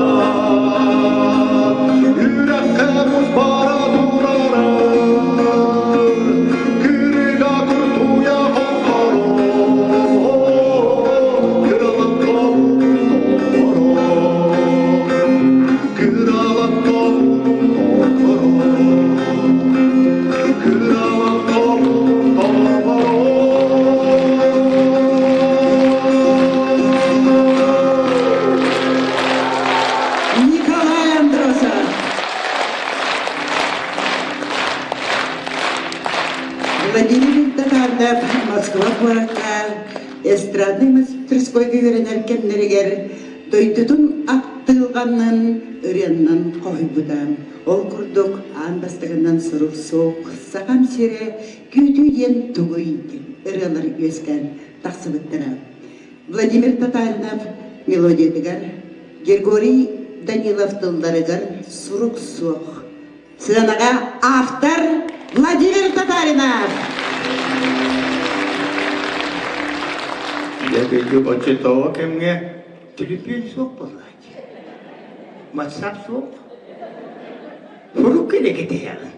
Үрэххэ бус бара турара, Кырыга куртуйа хохсоро, Кыралан Николай Андросов. Владимир Татарнов Москва куоракка эстраднай мастерскойга үөрэнэр кэмнэригэр дойдутун аттылҕанын ырыаннан хоһуйбута. Ол курдук аан бастакынан сурук суох Сахам сирэ күүтүү диэн тугуй диэн ырыалар үөскээн тахсыбыттара. Владимир Татаринов мелодиятыгар, Григорий Данилов тылларыгар сурук суох Сыанаҕа автор Владимир Татаринов. Дьэ, кырдьык, оччотооҕу кэмҥэ төлөпүөн суох буоллааччы. WhatsApp суох. Сурук кэлэ кэтэһэҕин.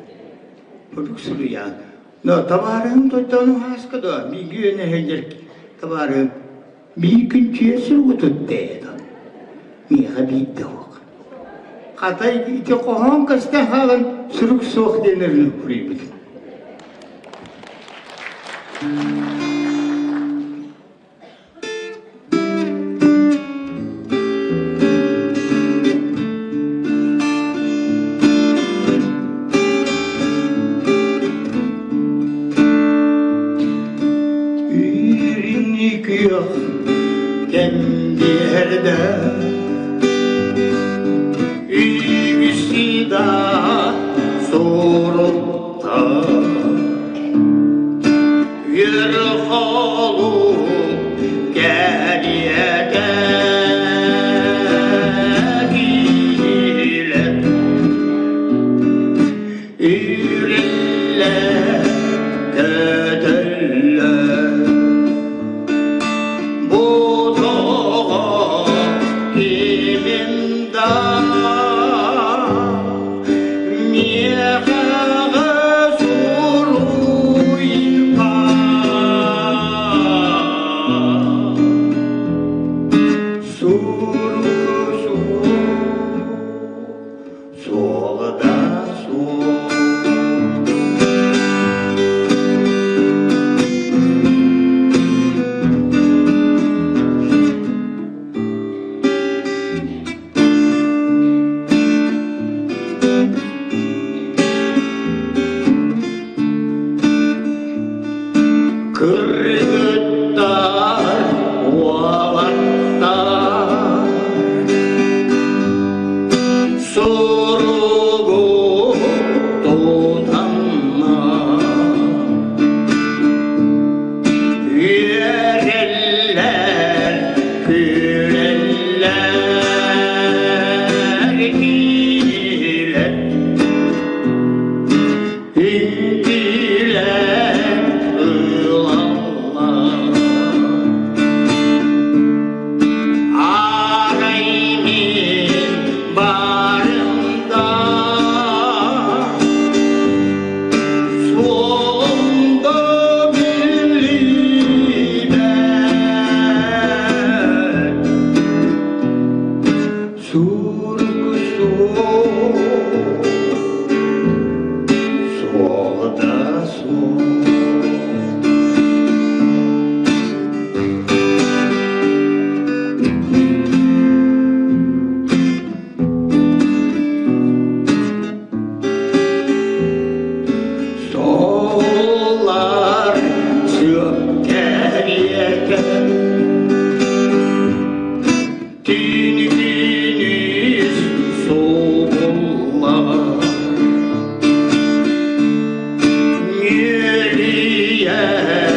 Сурук суруйаҕын. Но табаарыһым тойдоону хааска да, бииргэ үөнэ сылдьар табаарыһым Биир күн түө суругу тутта ээ Миэхэ биирдэ суох. Хата ити хоһоон көстөн хаалан сурук суох диэн өрүнүк суруйбут. күөх кэмбиэрдэ Үгүсү да сурукта Үөр холу кэриэтэ киилэ Үрүллэ көтөллө Бу тоҕо кимим да миэхэҕэ суруйба Сурук суох суола да суох. Кыргыттар, уолаттар Суругу тутаннар Үөрэллэр, күлэллэр киилэр Үҥкүүлээн ылаллар Арай мин барымда суолум да биллибэт Сурук суол суола да суох. Солар сүөккэриэкэ Түүнү күнүс субуллар Нүөлүйэр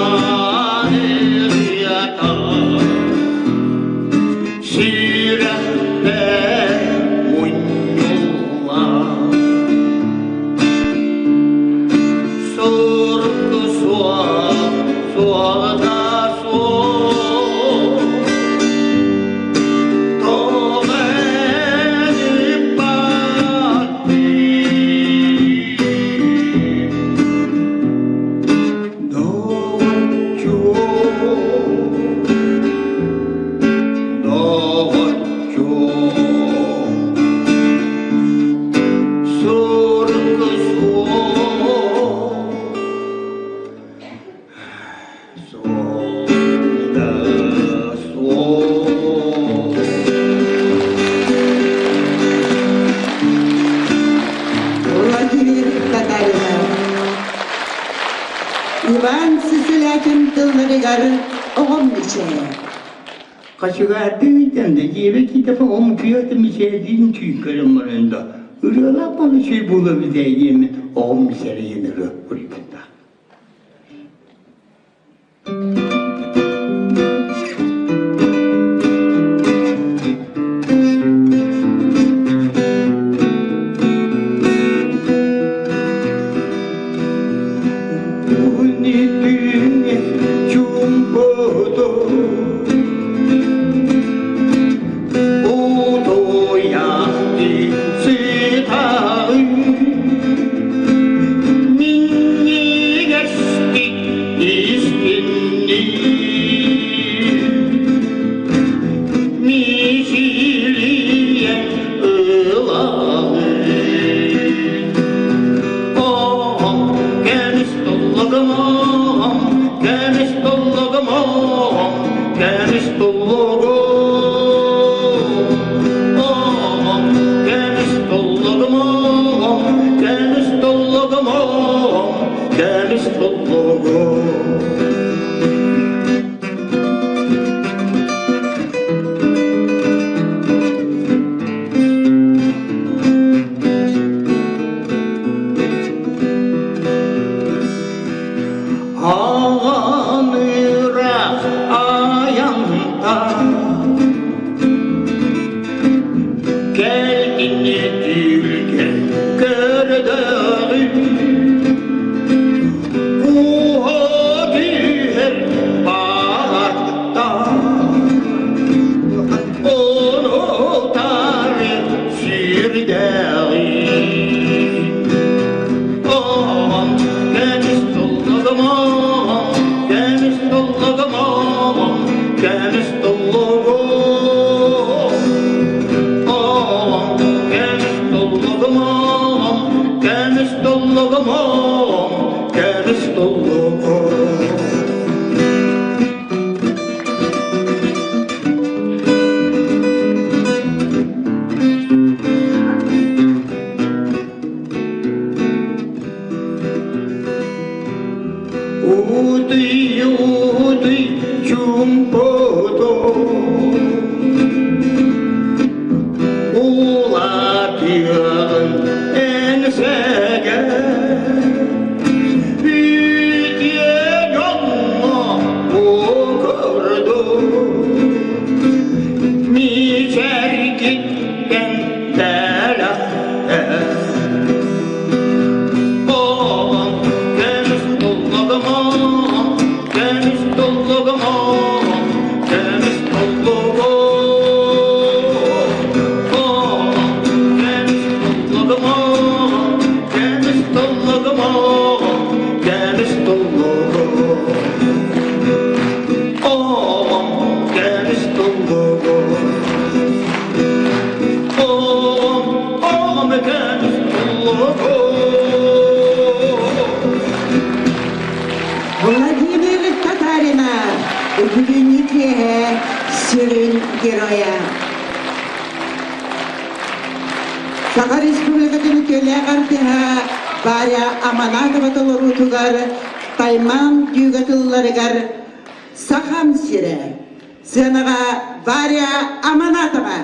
ахтылхан ырыата Сүрэхпэр мунньуллар Сурук суох, суола суох Тоҕо Доҕоччуок, сурук суох, суолда суох. Владимир Татаринов. Иван Сысолятин тылларыгар оҕом мичээрэ. Качыгаардыы да дьиэбэ киитэпэ ом күйөтө мичээрдиин түүн көрөн баран да ырыалаах буола үчүгэй буолуо эбит ээ диэммин оҕом мичээрийэн ырыа суруйбуттаах. Чумпуду утуйахты сытаҕын минньигэстик истинник мичилийэн ылаҕын Оҕом, көмүс туллугум оҕом, көмүс туллугум оҕом, көмүс туллугум. Оҕом, көмүс туллугум оҕом, көмүс туллугум оҕом, көмүс туллугум. Кэрэни түүлгэ көрдөҕүм Кууһа түһэр баҕаттан Унутары сүрдэҕин Оҕом көмүс туллугум оҕом көмүс туллугум оҕом көмүс туллугум Оҕом көмүс туллугум оҕом көмүс туллугум оҕом көмүс туллугум. Утый, утый, чумпото, улатыаҕын эн сэгэ, үтүө дьоҥҥо курдук мичэргиттэн бэлэхтээ. Оҕом көмүс туллугум оҕом, көмүс туллугум оҕом, көмүс туллугум. Оҕом көмүс туллугум оҕом, көмүс туллугум оҕом, көмүс туллугум. Оҕом көмүс туллугум. Оҕом, оҕом көмүс туллугум. Владимир Татаринов, бүгүҥҥү киэһэ сүрүн геройа. Саха Республикатын үтүөлээх артыһа Варя Аманатова толоруутугар Таймаан дүүгэ тылларыгар Сахам сирэ. Сыанаҕа Варя Аманатова.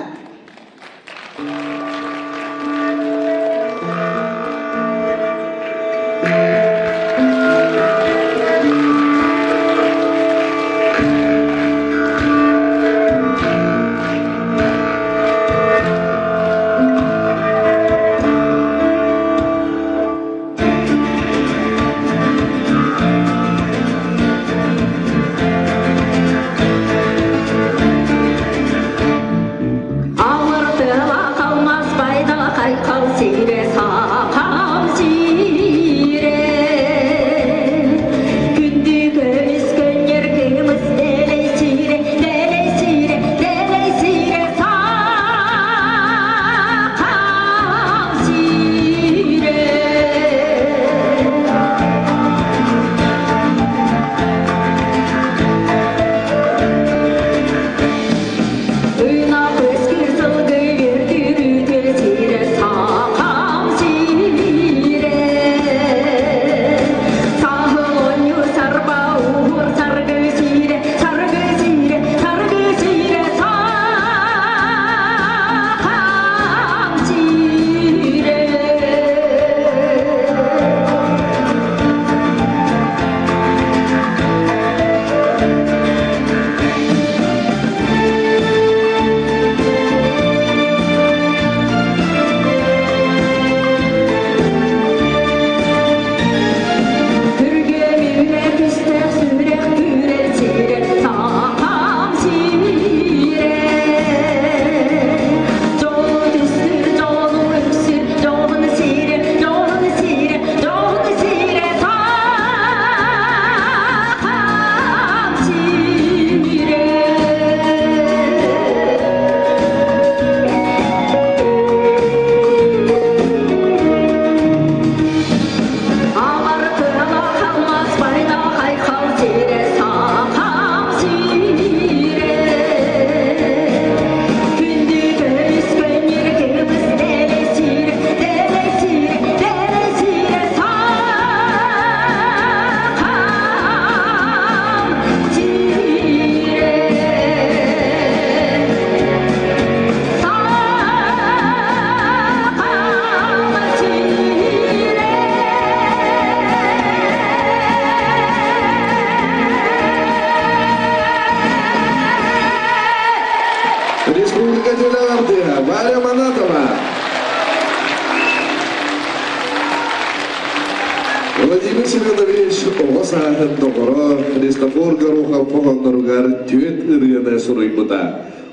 Владимир Семенович оҕо сааһын доҕоро Христофор Горохов хоһоонноругар түөрт ырыаны суруйбута.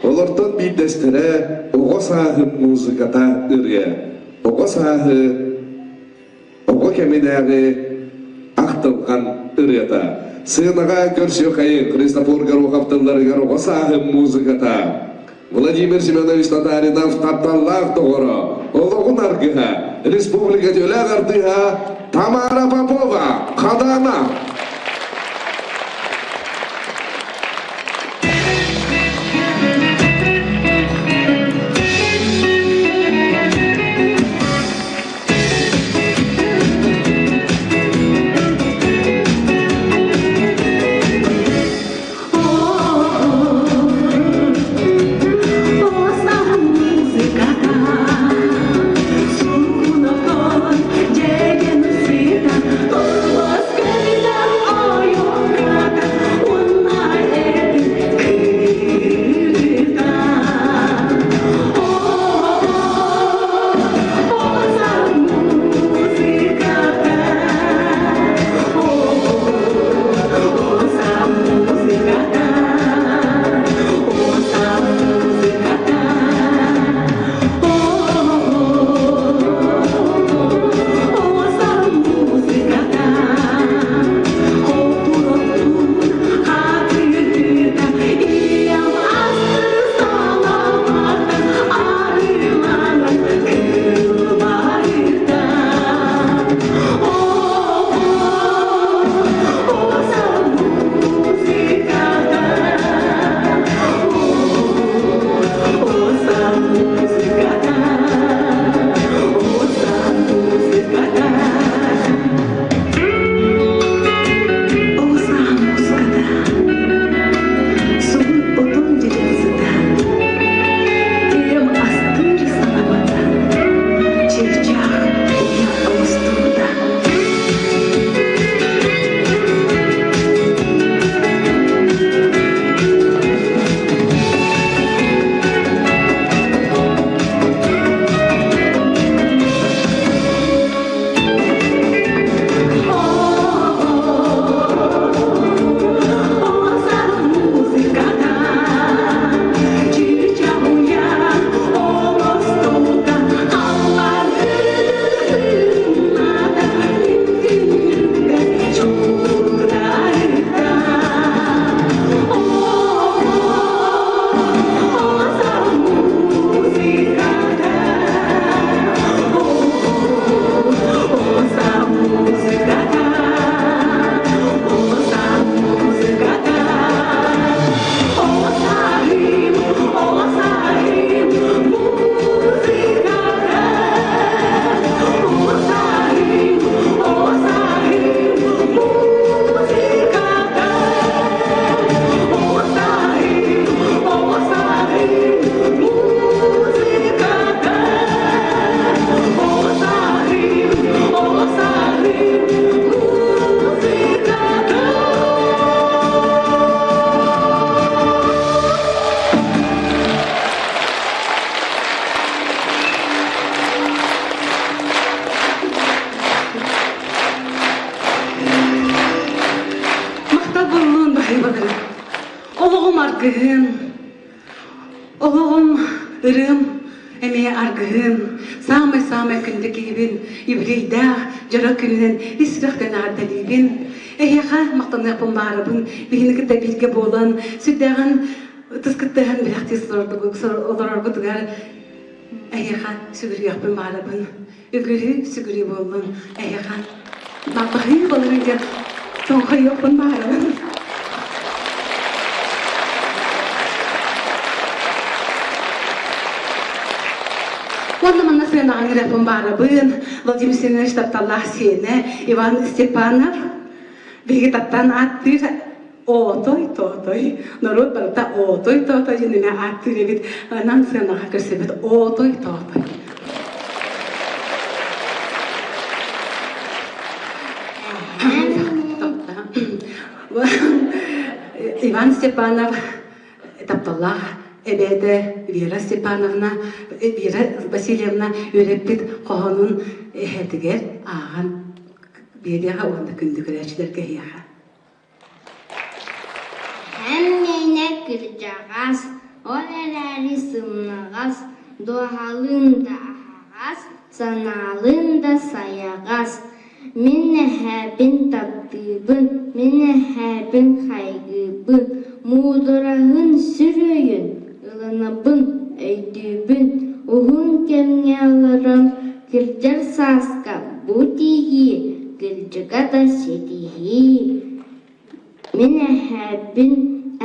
Олортон биирдэстэрэ «Оҕо сааһым музыката» ырыа. Оҕо сааһы оҕо кэминээҕи ахтылҕан ырыата. Сыанаҕа көрсүөххэйиҥ Христофор Горохов тылларыгар оҕо сааһым музыката. Владимир Семенович Татаринов тапталлаах доҕоро, олоҕун аргыһа, республика төлөөх артыыһа Тамара Попова, Хадана. Махтал буоллун баһыыбалары. Олоҕум аргыһым, олоҕум ырыам эмиэ аргыһым. Саамай-саамай күндү киһибин, юбилейдаах дьоро күнүнэн ис сүрэхтэн эҕэрдэлиибин. Эһиэхэ махтаныахпын баарабын. Биһини кытта бииргэ буолан, сүрдээҕин ытыс кыттыһан бэлэхтии олороргутугар эһиэхэ сүгүрүйүөхпүн баарабын. Үгүрүү сүгүрүү буоллун эһиэхэ. Баһыы баларын диэн тоҥхойуохпун баарабын. Уонна манна сыанаҕа ыҥырыахпын баарабын. Владимир Семенович тапталлаах сиэнэ Иван Степанов биһиги таптаан ааттыыр Оотой-тоотой, норуот барыта оотой-тоотой диэн эмэ ааттыыр эбит. Нам сыанаҕа көрсөбүт оотой-тоотой. Иван Степанов тапталлаах эбээтэ Вера Степановна, Вера Васильевна үөрэппит хоһоонун эһэтигэр ааҕан. Биэриэҕэ уонна күндү көрөөччүлэргэ эһиэхэ. Эн миэнэ кырдьаҕас, ол эрээри сымнаҕас, дууһалыын да аһаҕас, санаалыын да сайаҕас. Мин эһээбин таптыыбын, мин эһээбин хайгыыбын, муудураһын сүр өйүн ылынабын, өйдүүбүн, уһун кэмҥэ олорон кырдьар сааска бу тиийии, кырдьыга да ситиһии. Мин эһээбин,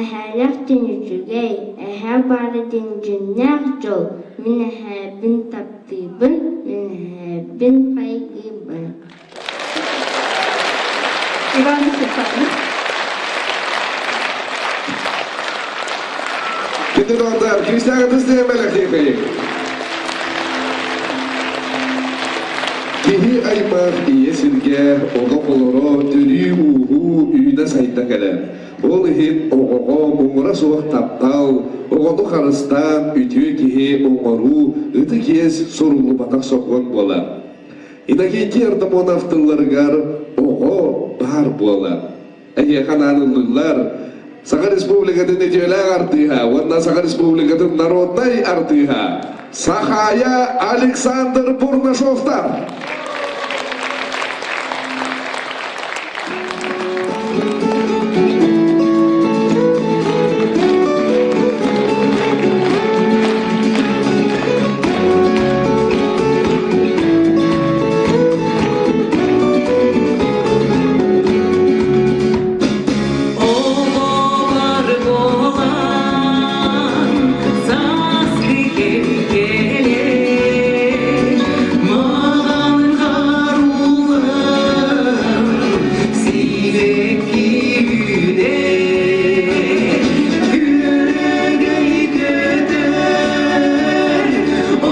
эһээлээх диэн үчүгэй, эһээ баара диэн дьиҥнээх дьол, мин эһээбин таптыыбын, мин эһээбин хайгыыбын. Иван Степанов. Күндү доҕордор, күүстээх ытыс бэлэхтиэххэйиҥ. Киһи аймах ийэ сиргэ олох олоро, төрүү-ууһуу, үүнэ-сайда кэлэр. Ол иһин оҕоҕо муҥура суох таптал, оҕону харыстаан үтүө киһи оҥоруу ытык иэс суруллубатах сокуон буолар. Иннокентий Артамонов тылларыгар оҕо баар буолар. Эһиэхэ анаан ыллыыллар Саха Республикатын үтүөлээх артыыһа уонна Саха Республикатын народнай артыыһа Сахая Александр Бурнашовтар. Оҕолор буолан сааскы кэм кэлэр, маҕан харуулан сибэкки үүнэр, күөрэгэй көтөр,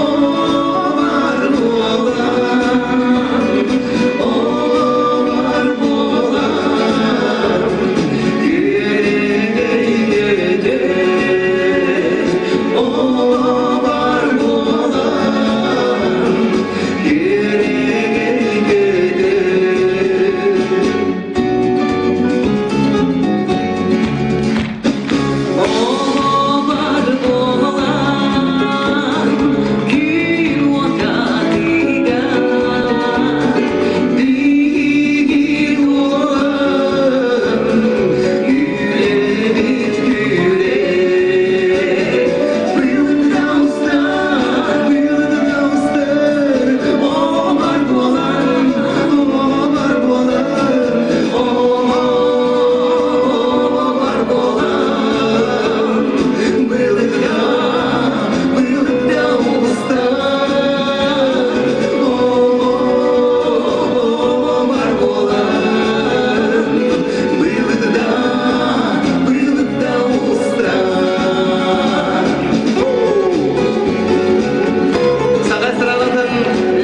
оҕолор буолан, оҕолор буолан Саха стралатын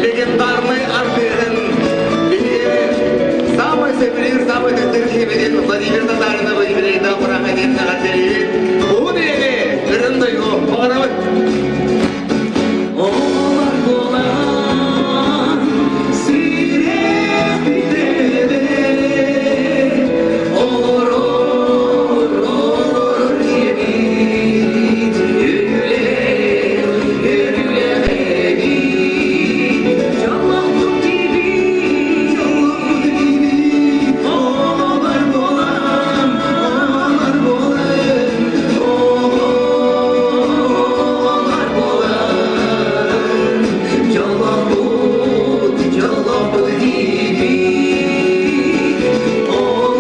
легендарный артыһын самый сөбүлүүр, самый төттөр киһибитин Владимир Татаринов юбилейдаах бырааһа диэн эҕэрдэлиибит. Уһун үйэни, ырын дойду баҕарабыт! Олар болан сирек Олорор, олорор жебит, Өлүлэр, өлүлэр эбит. Жаллахпыт тибит, жаллахпыт тибит, Олар болан, олар болан, Олар болан, Жаллахпыт, жаллахпыт тибит, Олар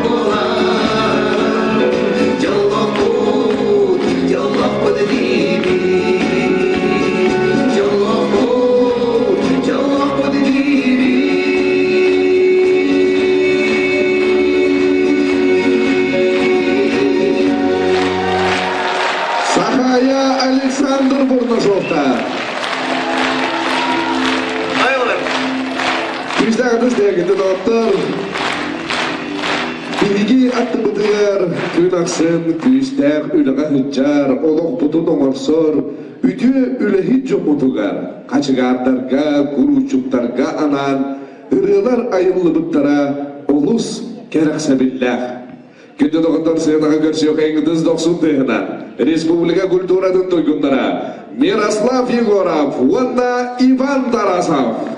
болан, Жаллахпыт, жаллахпыт тибит, Жаллахпыт, жаллахпыт тибит. Сахая Александр Бурнашовтар. Күүстээх ытыс тыаһа доҕоттор. Биһиги аттыбытыгар күн ахсын күүстээх үлэҕэ сылдьар, олохпутун оҥорсор, үтүө үлэһит дьоммутугар, хачыгаардарга, курууччуктарга анаан ырыалар айыллыбыттара олус кэрэхсэбиллээх. Күндү доҕоттор сыанаҕа көрсүөххэйиҥ дохсун тыаһынан республика культуратын туйгуннара Мирослав Егоров уонна Иван Тарасов.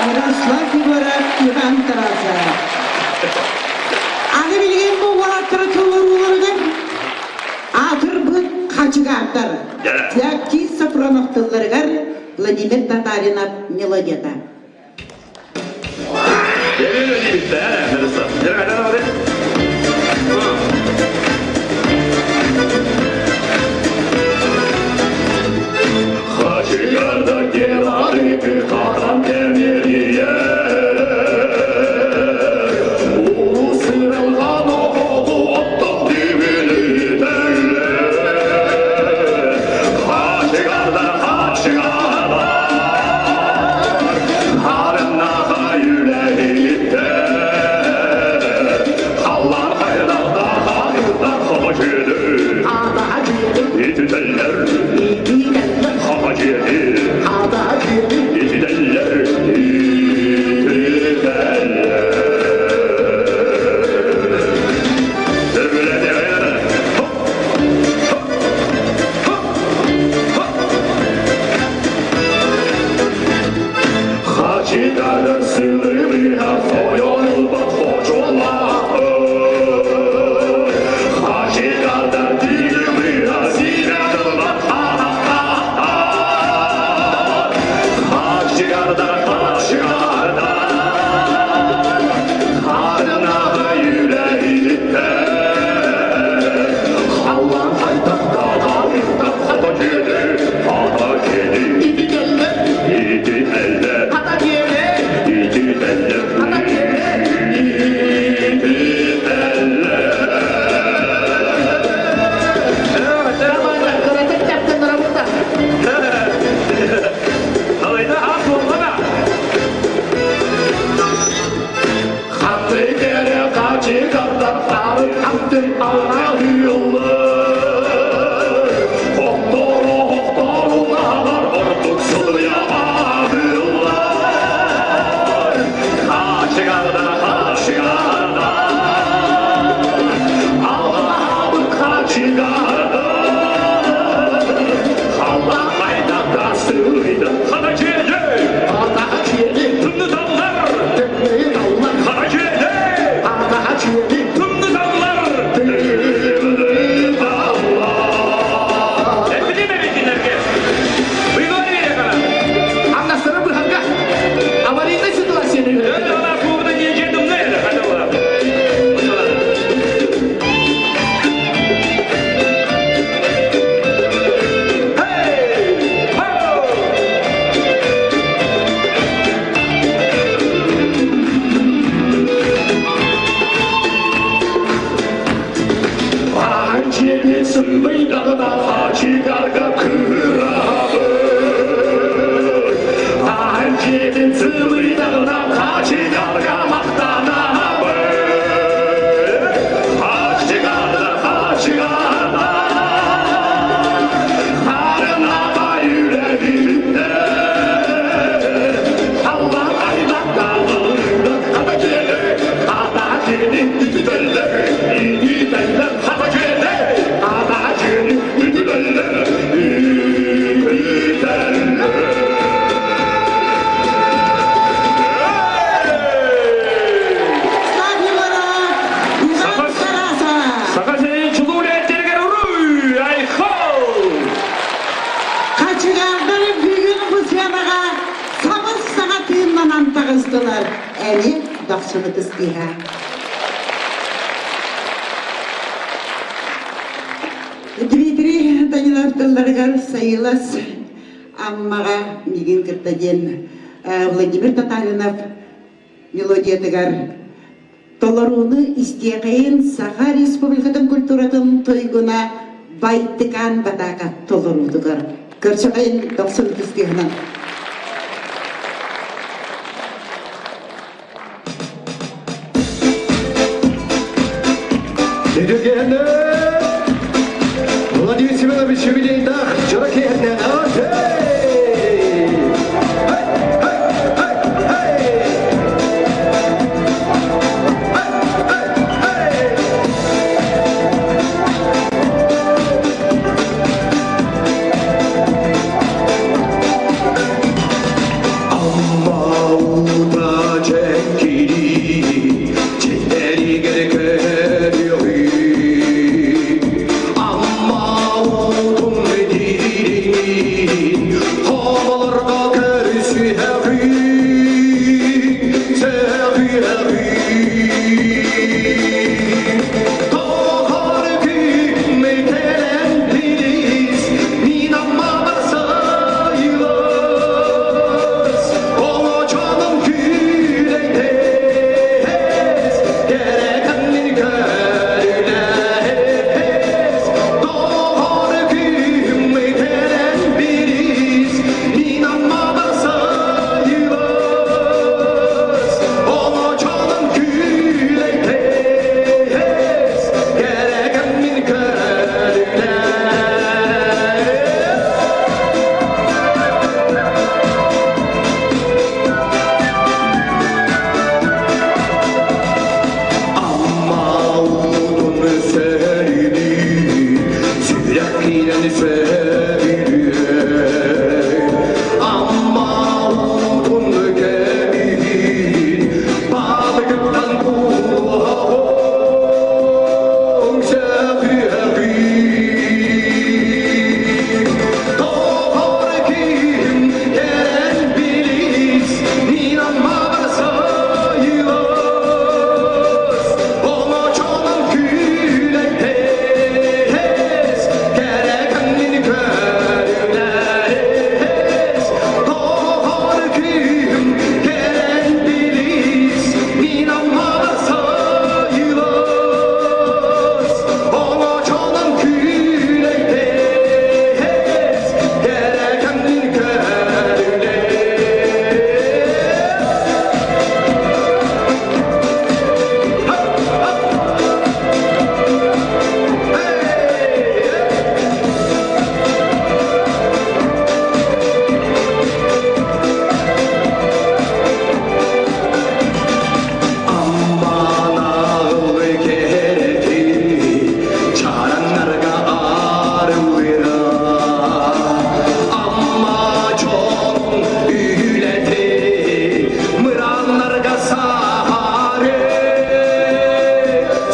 Мирослав Егоров, Иван Тарасов. Аны билигин бу уолаттары толорууларыгар аатырбыт хачыгааттар. Феоктист Софронов тылларыгар Владимир Татаринов мелодията. мелодиятыгар эмиэ дохсун ытыс тыаһа. Дмитрий Данилов тылларыгар Сайылас Аммаҕа миигин кытта диэн Владимир Татаринов мелодиятыгар толорууну истиэхэйин Саха Республикатын культуратын туйгуна Байтыкаан Батака толоруутугар көрсөҕөйүн дохсун ытыстыһынан. Үтүгэнэ Владимир Семенович юбилейдаах дьоро киэһэтинэн Амма чэккири чэйдэригэр көрүөҕү Амма уутун дириҥин хоболорго көрүсүһэҕин сөҕүһэҕин Тоҕор күн кэлэн билис мин Аммабар сайылас Оҥочонун күүлэйдэс кэрэкэннин көрүлэс Тоҕор күн кэлэн билис мин Аммабар сайылас Оҥочонун күүлэйдэс кэрэкэммин көрүлэс Амма уутун сөрүнүү, сүрэх киирэн сөбүлүө. Амма уутун кэбиһин, баалыгыттан буолуоҕуҥ сөбүһэҕин. Тоҕор киһим кэлэн билис, мин Аммабар сайылас. Оҥочонон күүлэйдэс, кэрэкэммин көрүлэс. Тоҕор киһим кэлэн билис, мин Аммабар сайылас. Оҥочонон күүлэйдэс, кэрэкэммин көрүлэс. Амманаҕылы кэрэтин чараҥнарга арыллыа Амма дьонун үлэтэ мырааннарга саһары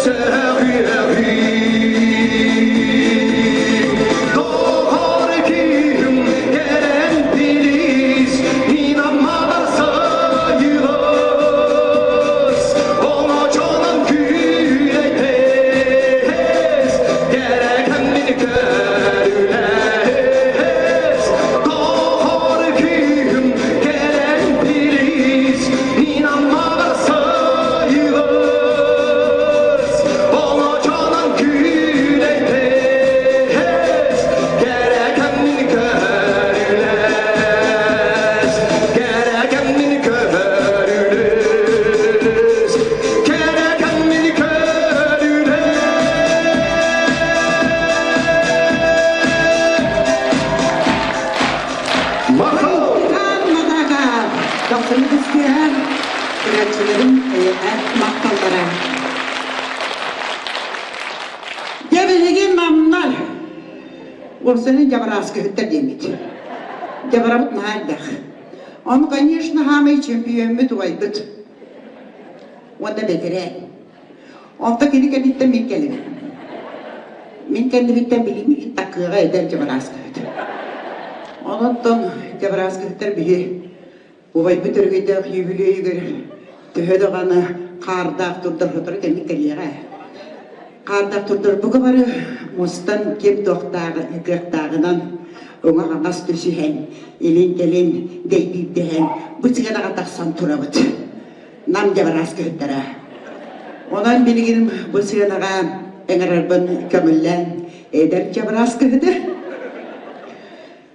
сөҕүөҕү Доҕор киһим кэлэн билис мин Аммабар сайылас Оҥочонон күүлэйдэс кэрэкэммин көрүлэс Доҕор киһим кэлэн билис мин Аммабар сайылас Оҥочонон күүлэйдэс кэрэкэммин көрүлэс Кэрэкэммин көрүлэс Кэрэкэммин көрүлэс Махал! Матака, дохсун ытыс тыаһа, көрөөччүлэрим эйиэхэ махталлара. Дьэ билигин намнар уопсайынан дьабарааскыһыттар диэммит. Дьабарабыт наһаа элбэх. Ону, конечно, хаамай чемпиоммут убайбыт уонна бэтэрээ. Онто кини кэнниттэн мин кэлим. Мин кэннибиттэн билигин такыаҕа эдэр дьабарааскыһыт. Онон дьабарааскыһыттар биһи. Убайбыт өрөгөйдөөх юбилейыгар төһө даҕаны хаардаах турдар сотору кэмник кэлиэҕэ. Хаардаах турдар бука бары мустан ким туохтааҕы кыахтааҕынан уҥа-хаҥас түсүһэн, илин-кэлин дэйбиирдэһэн бу сыанаҕа тахсан турабыт. Нам дьабараас кыһыттара. Онон билигин бу сыанаҕа ыҥырарбын көҥүллээн эдэр дьабараас кыһыты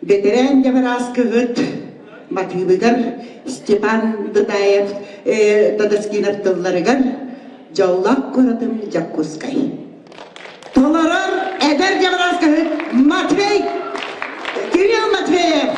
Бэтэрээн дьабараас кыһыт матыыбыгар Степан Дыдаев Тадаскинов тылларыгар «Дьоллоох куоратым Дьокуускай». Толорор эдэр дьабараас кыһыт Матвей Кирилл Матвеев.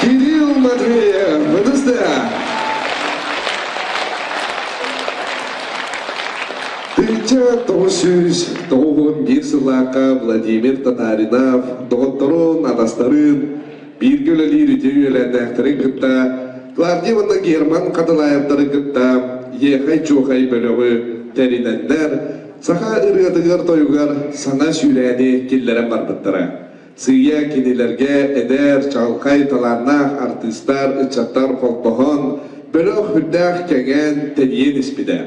Кирилл Матвеев, ВДСД. 1991 сыллаахха Владимир Татаринов доҕотторун, атастарын, бииргэ үлэлиир үтүө үөлээннээхтэрин кытта Клавдия уонна Герман Хатылаевтары кытта Ехай-Чуохай бөлөҕү тэринэннэр саха ырыатыгар-тойугар саҥа сүүрээни киллэрэн барбыттара. Сыыйа кинилэргэ эдэр, чаҕылхай талааннаах артыыстар, ыччаттар холбоһон, бөлөх үрдээх кэҥээн, тэнийэн испитэ.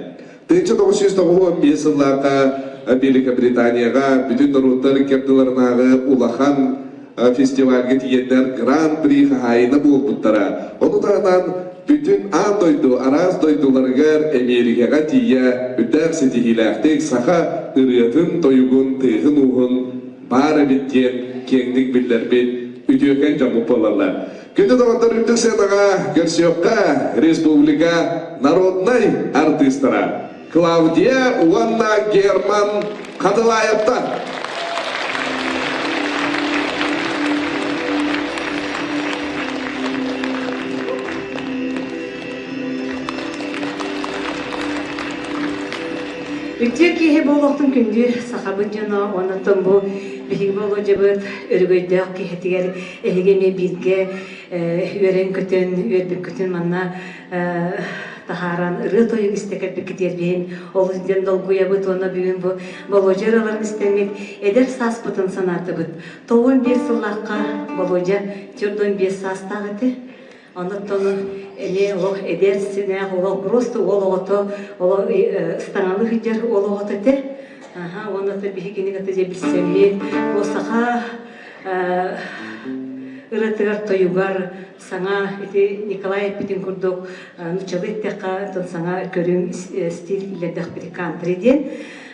1995 сыллаахха Великобританияҕа бүтүн норуоттар икки ардыларынааҕы улахан фестивальга тиийэннэр Гран-при хаһаайына буолбуттара. Ону таһынан бүтүн аан дойду араас дойдуларыгар Эмиэрикэҕэ тиийэ үрдээх ситиһиилээхтик саха ырыатын, тойугун, тыаһын-ууһун баар эбит диэн киэҥник биллэрбит үтүөкэн дьоммут буолаллар. Күндү доҕоттор үрдүк сыанаҕа көрсүөххэ республика народнай артыыстара Клавдия уонна Герман Хатылаевтар. Үтүө киһи буолуохтун күндү сахабыт дьоно, оннуттан бу биһиги Болуодьабыт өрөгөйдөөх киһитигэр эһиги эмиэ бииргэ үөрэн-көтөн, үөрбүккүтүн манна таһааран ырыа-тойук истэ кэлбиккитигэр биһин олус диэн долгуйабыт уонна бүгүн бу Болуодьа ырыаларын истэммит эдэр сааспытын санаатыбыт. 95 сыллаахха Болуодьа 45 саастаах этэ. Оннуттан эмиэ олох эдэр синээх олох просто уол оҕото олох ыстаҥалыы сылдьар уол оҕото этэ. Аха уонна биһигини кытта дьэ билсэммит бу саха ырыатыгар тойугар саҥа ити Николай эппитин курдук нуччалыы эттэххэ оттон саҥа көрүҥ стиль киллэрдэхпит кантри диэн.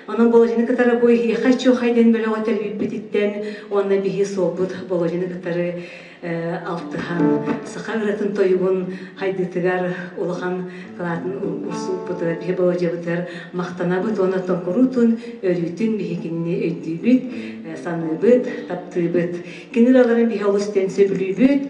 Онон Володяны кытары бу иһиэхэ чуохай диэн бөлөҕү тэрийбиппититтэн уонна биһи суолбут Володяны кытары алтыһан саха ырыатын тойугун хайдыытыгар улахан кылаатын урсууппутугар биһи Болодьабытыгар махтанабыт уонна тоҥкуруутун өрүүтүн биһигини өйдүүбүт, саныыбыт, таптыыбыт. Кини ыраларын биһи олус диэн сөбүлүүбүт,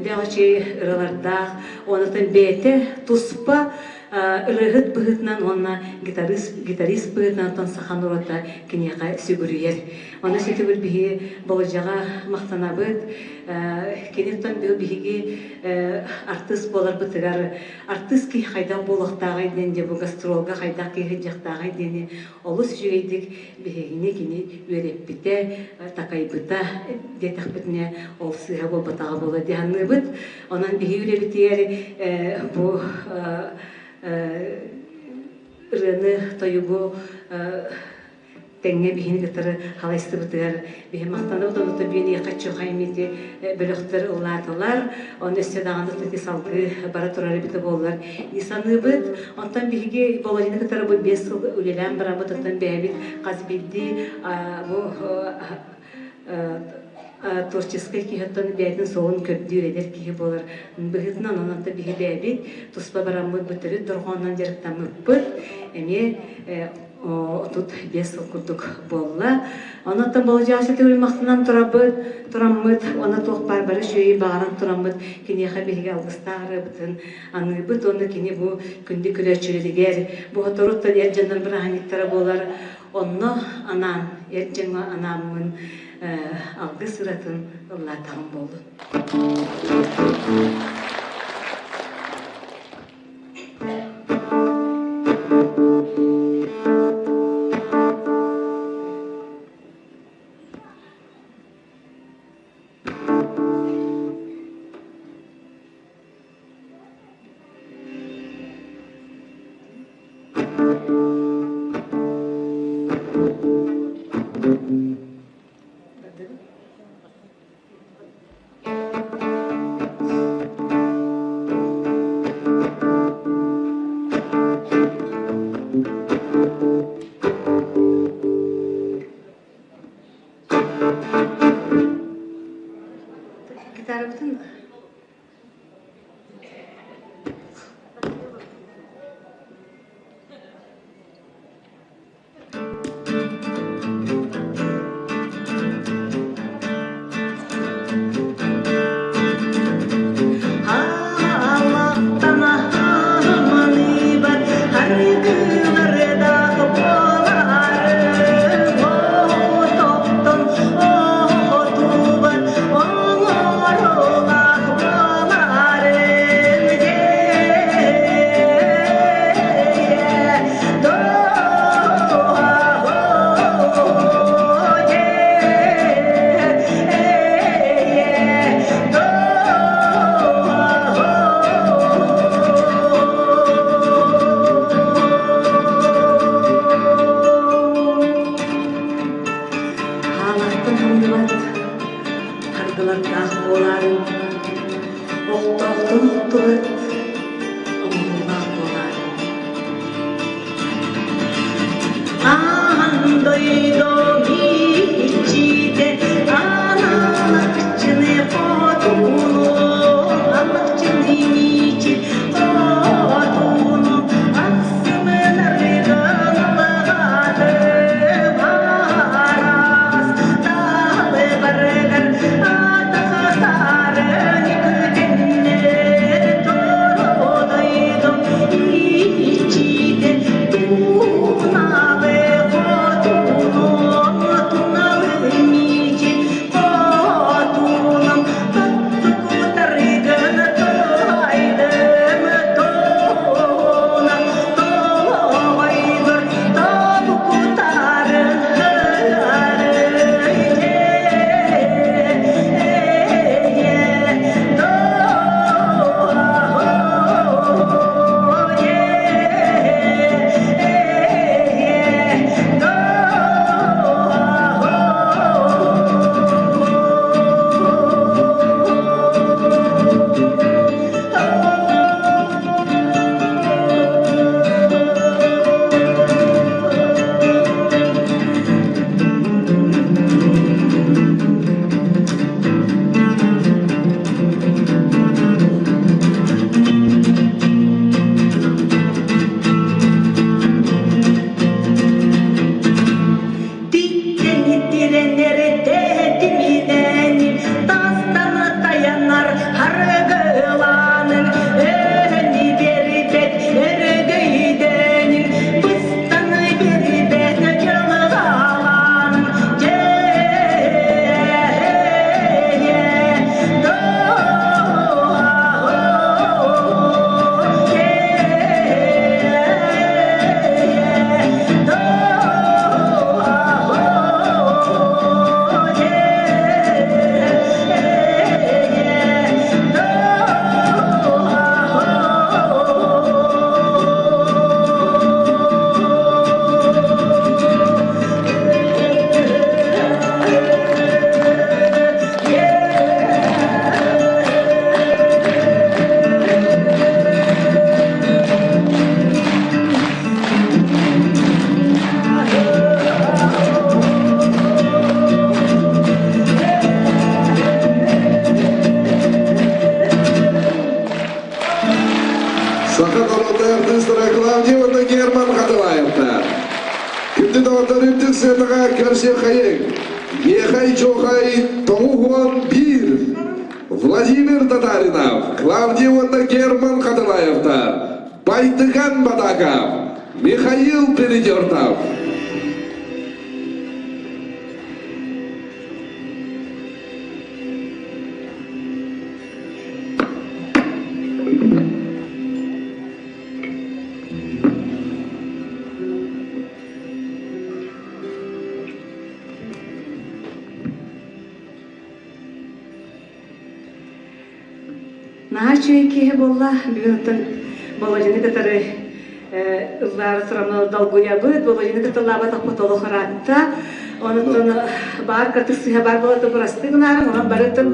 дэҕэчи ыралардаах, онотон бэйэтэ туспа ырыаһыт быһыытынан уонна гитарист, гитарист быһыытынан оттон саха норуота киниэхэ сүгүрүйэр. Ону ситигир биһи Болодьаҕа махтанабыт. Киниттэн биһиги артыыс буоларбытыгар артыыс киһи хайдах буолуохтааҕый диэн дьэ бу гастролга хайдах киһи сылдьыахтааҕый диэни олус үчүгэйдик биһигини кини үөрэппитэ, такайбыта диэтэхпитинэ ол сыыһа буолбатаҕа буолуо дии саныыбыт. Онон биһиги үлэбитигэр бу ырыаны, тойугу тэҥҥэ биһини кытары халайсыбытыгар биһи махтанабыт онута биэниэхэ чухаймити бөлөхтөр ыллаатылар оны өссө даҕаны ити салгыы бара турар эбитэ буоллар дии саныыбыт онтон биһиги Володяны кытары бу 5 сыл үлэлээн бараммыт оттон бэйэбит хас биирдии бу творческай киһи оттон бэйэтин суолун көрдүүр эдэр киһи буолар быһыытынан онон биһи бэйэбит туспа бараммыт бу төрүт дорҕоонунан дьарыктаммыппыт эмиэ 35 сыл курдук буолла. Онон Болдьоосу төгүл махтанан турабыт, тураммыт, уонна туох баар бары үчүгэйи баҕаран тураммыт, киниэхэ биһиги алгыстаах ырыабытын аныыбыт уонна кини бу күндү көрөөччүлэригэр, бу соторуттан эр дьоннор бырааһынньыктара буолар, онно анаан, эр дьоҥҥо анааммын алгыс ыратын ыллаатаҕым буоллун. Гитарабытын Оҕолордаах буолаарыҥ, охтоохтон охтубат оҥоһуулаах буолаарыҥ. Аан дойду иччитэ аналакчыны хотуну, алакчыны мичи хотуну, ахсымын арыгын барас, талы барыгар атахтарын күтэннэр тородойдум иччитэ Туналы хотуну, туналы мичи хотунум, Таттукутарыгын туһайдым тунам, толоҕойгор тобукутарын Титтэн тиминэн тастан таянар харгыланын өһөнү бербет өрөгөйдөнүн быстан бербет дьылҕалаанын дьэ Саха норуота артыыстара Клавдия уонна Герман Хатылаевтар. Күндү доҕоттор үрдүк сыанаҕа көрсүөххэйиҥ. Ехай Чохай 91 Владимир Татаринов, Клавдия уонна Герман Хатылаевтар, Байтыган Батаков, Михаил Передертов. Наһаа үчүгэй киһи буолла. Бүгүн оттон Володяны кытары ыллаары тураммын долгуйабыт. Володяны кытта ыллаабатахпыт олох ыраатта. Онуттан баар кытык сыһа баар буолата бырастыы гынаарым. Онон барытын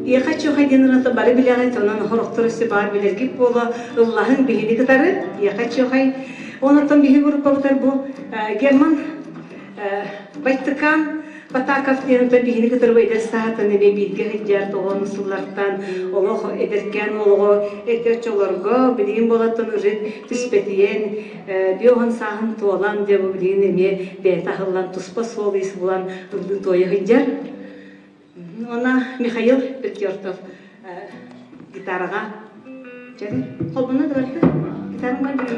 Иэхэ чуохай диэн ырыатын бары билэҕит, онон хорохтор өссө баар билэргит буолуо. Ыллаһын биһини кытары, Иэхэ чуохай. Онуттан биһи группабытар бу Герман Байтыкан Потаков диэн биһини кытары эдэр саатан эмиэ бииргэ сылдьар тоҕон сыллартан олох эдэркээн олоҕо эти оччолорго билигин буолаттан уже түспэтийэн биоһон сааһын туолан дьэ бу билигин эмиэ бэйэтэ аһыллан туспа суол ис булан ыллыы туойа сылдьар. Уонна Михаил Петертов гитараҕа Чэ, холбоно да барда. Гитарам бар Чэ.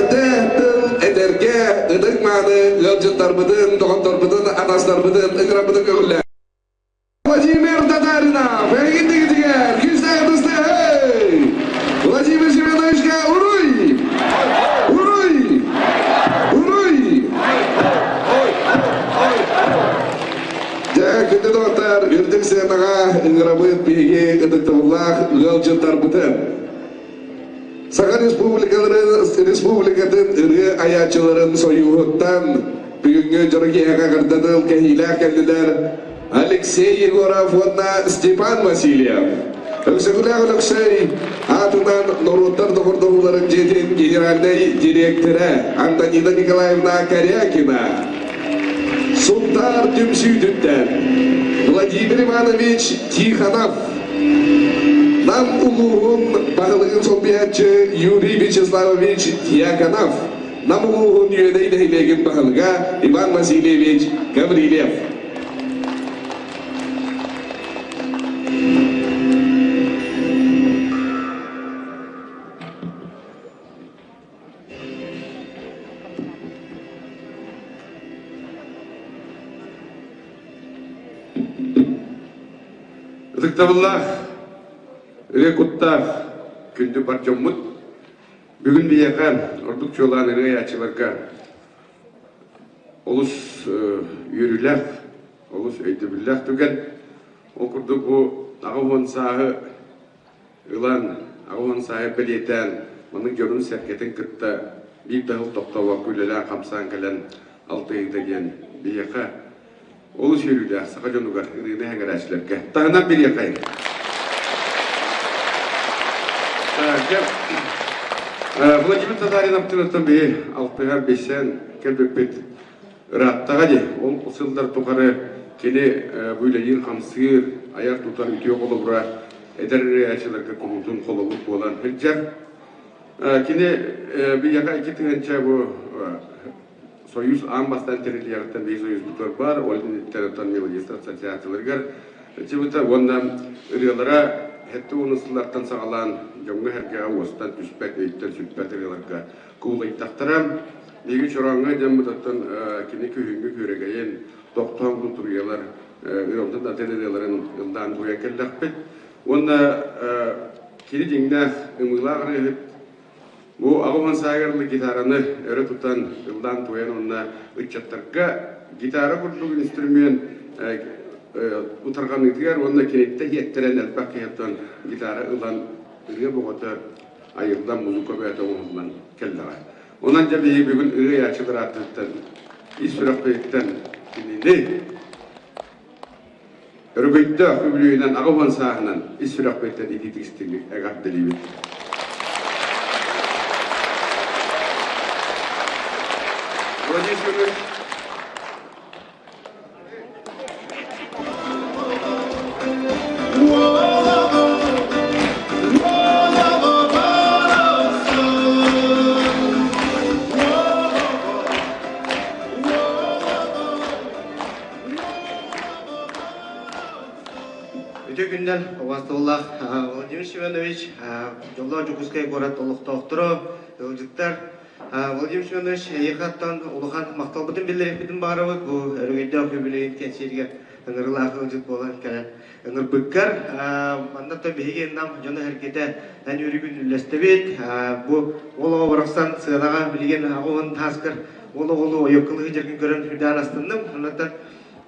Эҕэрдэ тыл этэргэ ытык-мааны ыалдьыттарбытын, доҕотторбутун, атастарбытын ыҥырабытын көҕүллээ. Владимир Татаринов, эһигин дигитигэр күүстээх ытыстыһый! Владимир Семеновичка уруй! Уруй! Уруй! Дьэ, күндү доҕоттор, үрдүк сыанаҕа ыҥырабыт биһиги ытыктабыллаах ыалдьыттарбытын. Саха Республикаларын Республикатын ырыа айааччыларын сойууһуттан бүгүҥҥү дьоро киэһэҕэ эҕэрдэ кэһиилээх кэллилэр Алексей Егоров уонна Степан Васильев. Өксөкүлээх Өлөксөй аатынан норуоттар доҕордоһууларын дьиэтин генеральнай дириэктэрэ Антонина Николаевна Корякина, Сунтаар түмсүүтүттэн Владимир Иванович Тихонов, Нам улууһун баһылыгын солбуйааччы Юрий Вячеславович Дьяконов, Нам улууһун Үөдэй нэһилиэгин баһылыга Иван Васильевич Гаврильев. Ытыктабыллаах, ырыа куттаах күндү бар дьоммут, бүгүн биһиэхэ ордук чуолаан ырыа айааччыларга олус үөрүүлээх, олус өйдөбүллээх түгэн. Ол курдук бу 80 сааһы ылан, 80 сааһы бэлиэтээн, маннык дьонун-сэргэтин кытта биир да сыл тохтообокко үлэлээн-хамсаан кэлэн алтыһыыта диэн биһиэхэ олус үөрүүлээх саха дьонугар ырыаны эҥэрээччилэргэ таһынан бириэхэйин. Владимир Татаринов биһи алтыһар билсэн кэлбиппит ырааттаҕа дии. Ол сыллар тухары кини бу үлэлиир-хамсыыр, айар-тутар үтүө холобура эдэр ырыааччыларга куруутун холобур буолан сылдьар. Кини биһиэхэ 2000 бу Союз аан бастаан тэриллиэҕиттэн биһиги союзбутугар баар, ол инниттэн мелодист ассоциацияларыгар сылдьыбыта уонна ырыалара 70 сыллартан саҕалаан дьоҥҥо-сэргэҕэ уостан түспэт, өйтөн сүппэт ырыаларга кубулуйдахтара. Биһиги Чорооҥҥо дьоммутуттан кини күһүҥҥү күөрэгэйин, тохтоон културуйалар ырыабытын атын ырыаларын ыллаан туойан кэллэхпит. Уонна кини дьиҥнээх ымыылаах ырыаһыт. Бу 80 сааһыгар гитараны өрө тутан, ыллаан туойан уонна ыччаттарга гитара курдук инструмент утарҕаныытыгар уонна киниттэн иэттэрэн элбэх киһиттэн гитара ылан ырыа бөҕөтө айыллан музыка бэйэтэ оҥоһуллан кэллэҕэ. Онон дьэ биһиги бүгүн ырыа айааччылар ааттарыттан ис сүрэхпититтэн кинини өрөгөйдөөх үбүлүөйүнэн 80 сааһынан ис сүрэхпититтэн итиитик-истиҥник эҕэрдэлиибит. Владимир Семенович, Үтүө күннэр, убастабыллаах Владимир Семенович, дьоллоох Дьокуускай куорат олохтоохторо, ыалдьыттар. Владимир Семенович, эйиэхэттэн улахан махталбытын биллэриэхпитин баҕарабыт. Бу өрөгөйдөөх үбүлүөйүн кэнсиэригэр ыҥырыылаах ыалдьыт буолан кэлэн ыҥырбыккар. Манна биһиги Нам дьоно-сэргэтэ эн үөрүүгүн үллэстэбит. Бу уол оҕо барахсан сыанаҕа билигин 80 тааскар уол оҕолуу ойуоккалыы сылдьаргын көрөн үрдээн астынным. Оннуттан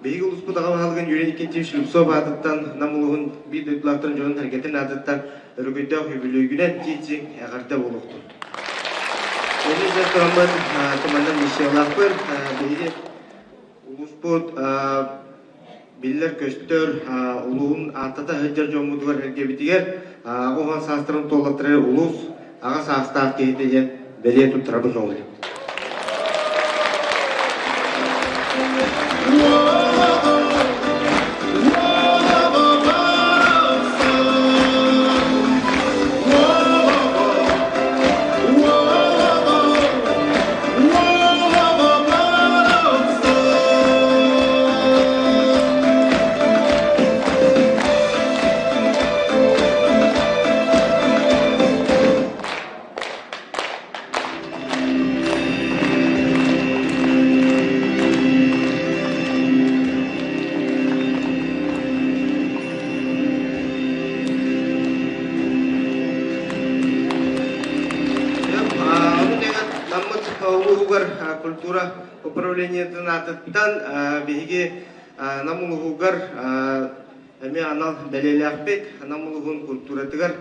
биһиги улууспут аҕа баһылыгын Юрий Никитич Слепцов аатыттан Нам улууһун биир дойдулаахтарын дьонун-сэргэтин аатыттан өрөгөйдөөх үбүлүөйгүнэн тиийсиҥ эҕэрдэ буолуохтун. Эни дьэ тураммын туманна миссиялаахпын. Биһиги улууспут биллэр-көстөр улууһун ааттата сылдьар дьоммутугар эргэбитигэр 80 саастарын туоллаттарар улуус аҕа саастаах киһитэ диэн бэлиэ туттарабын ол. улууһугар культура управлениетын аатыттан биһиги Нам улууһугар эмиэ анал бэлиэлээхпит. Нам улууһун культуратыгар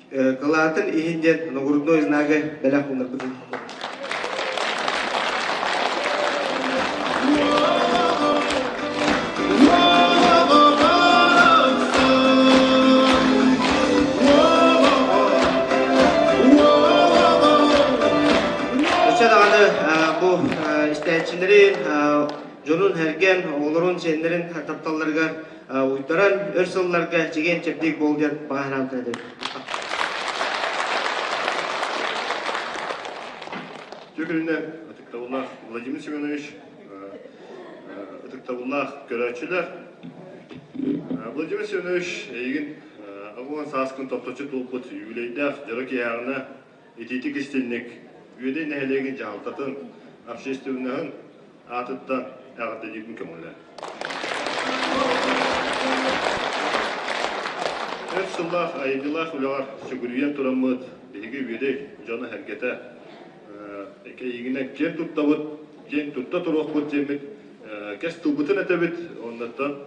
кылаатын иһин диэн нагрудной знагы бэлэх уунарбытын. Өссө даҕаны бу истээччилэри дьонун һэргэн, оҕолорун, сиэннэрин тапталларыгар уйдаран өр сылларга чэгиэн-чэбдик буол диэн баҕа санаабытын этэбин. Түгүнүнэн ытыктабыллаах Владимир Семенович, ытыктабыллаах көрөөччүлэр, Владимир Семенович эйигин аҕуон сааскын тохточу туолбут юбилейдаах дьоро киэһэҕинэ итиитик истинник Үөдэй нэһилиэгин дьаһалтатын, общественноһын аатыттан эҕэрдэлиирбин көҥүлэ. Өр сыллаах айымньылаах үлэҕэр сүгүрүйэн тураммыт биһиги Үөдэй дьоно-сэргэтэ эйигинэн киэн туттабыт, киэн тутта туруохпут диэммит кэс тылбытын этэбит. Оннуттан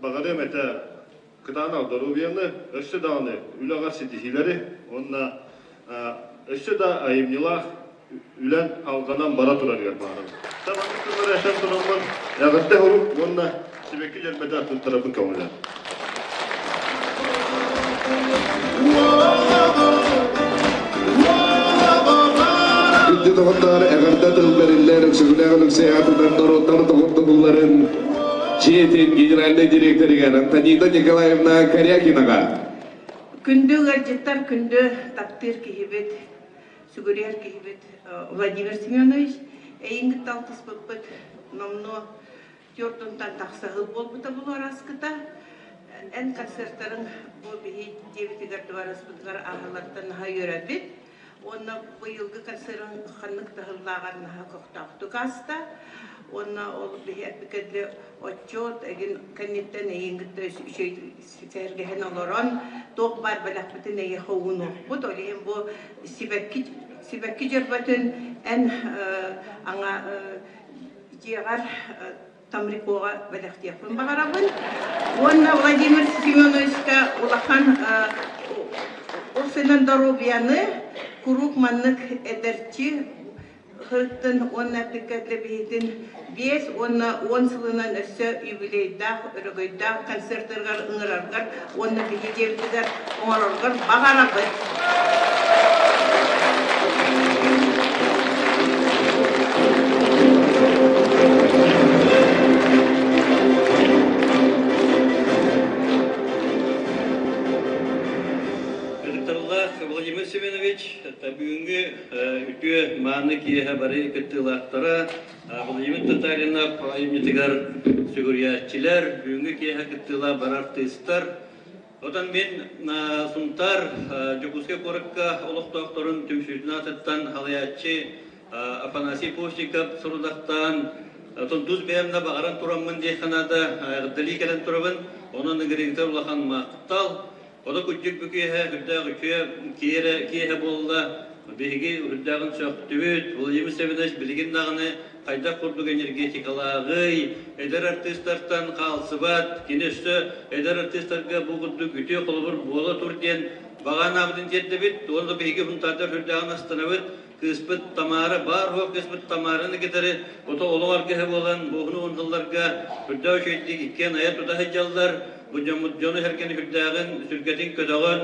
баҕарыам этэ кытаанах доруобуйаны, өссө даҕаны үлэҕэр ситиһиилэри уонна өссө да айымньылаах үлэн алҕанан бара турарыгар баҕарабын. Табаны тыллары этэн тураммын эҕэрдэ урук уонна сибэкки дьөрбөтө туттарабын көҥүлэ. Күндү доҕоттоор, эҕэрдэ тыл бэриллэр Өксөкүлээх Өлөксөй аатынан норуоттар доҕордоһууларын дьиэтин генеральнай директорыгар Антонида Николаевна Корякинаҕа. Күндү ыалдьыттар, күндү таптыыр киһибит, сүгүрүйэр киһибит Владимир Семенович, эйиҥ кытта алтыспыппыт номнуо түөрт тахса сыл буолбута булуор аскыта. Эн концертарыҥ бу биһи дьиэбитигэр дыбарыспытыгар ааһаллартан наһаа үөрэбит. Уонна быйылгы концерын ханнык да сыллааҕар наһаа көхтөөхтүк ааста. Уонна ол биһи эппикэдли отчет эгин кэнниттэн эйиин кытта үчүгэй сэһэргэһэн олорон туох баар бэлэхпитин эйиэхэ уунуохпут. Ол иһин бу сибэкки сибэкки дьөрбөтүн эн аңа дьиэҕэр Тамрикоҕа бэлэхтиэхпин баҕарабын. Уонна Владимир Семеновичка улахан ол сынан доруобуйаны куруук маннык эдэрчи һырыттын уонна эппиккэ биһитин 5 уонна 10 сылынан өссө юбилейдаах, өрөгөйдөөх концертаргар ыҥыраргар уонна биһи дьиэбитигэр оҥороргор баҕарабыт. Ытыктабыллаах Владимир Семенович, бүгүҥҥү үтүө мааны киэһэ бары кыттыылаахтара Владимир Татаринов айымньытыгар сүгүрүйээччилэр, бүгүҥҥү киэһэ кыттыылаах бары артыыстар, Отон мин Сунтаар Дьокуускай куоракка олохтоохторун түмсүүтүн аатыттан халайааччы Афанасий Постников сорудахтаан, отон тус бэйэм да баҕаран тураммын диэххэ наада, эҕэрдэлии кэлэн турабын. Онон ыҥырыыта улахан махтал. Ону кырдьык бу киэһэ үрдээх үтүө киэһэ буолла. Биһиги үрдээҕин сөхтүбүт. Владимир Семенович билигин даҕаны хайдах курдук энергетикалааҕый, эдэр артыыстартан хаалсыбат, кини өссө эдэр артыыстарга бу курдук үтүө холобур буола тур диэн баҕа санаабытын тиэрдэбит. Уонна биһиги Сунтаардар үрдээҕин астынабыт. Кыыспыт Тамара, баар-суох кыыспыт Тамараны кытары ото олох аргыһа буолан, буоһуну уһунталларга үрдээх үчүгэйдик иккиэн айа тута сылдьаллар. Бу дьоммут дьону-сэргэни үрдээҕин, сүргэтин көтөҕөн,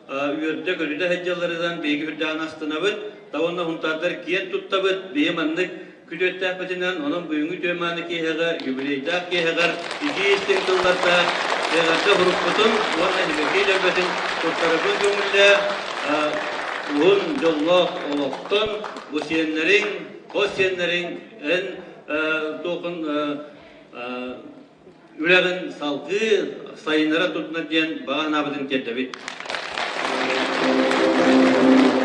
үөрдэ-көтүтэ сылдьалларынан биһиги үрдээҕин астынабыт. Уонна Сунтаардар киэн туттабыт. Биһи маннык күтүөттээхпитинэн, онон бүгүҥҥү түөмааны киэһэҕэ, юбилейдаах киэһэҕэр итии истиҥ тыллардаах эҕэрдэ уруккутун уонна сибэкки дьөрбөтүн туттарарбын көҥүллээ, уһун дьоллоох олохтон бу сиэннэриҥ, хос сиэннэриҥ эн туохун үлэҕин салгыы сайыннара турдунар диэн баҕа санаабытын тиэрдэбит.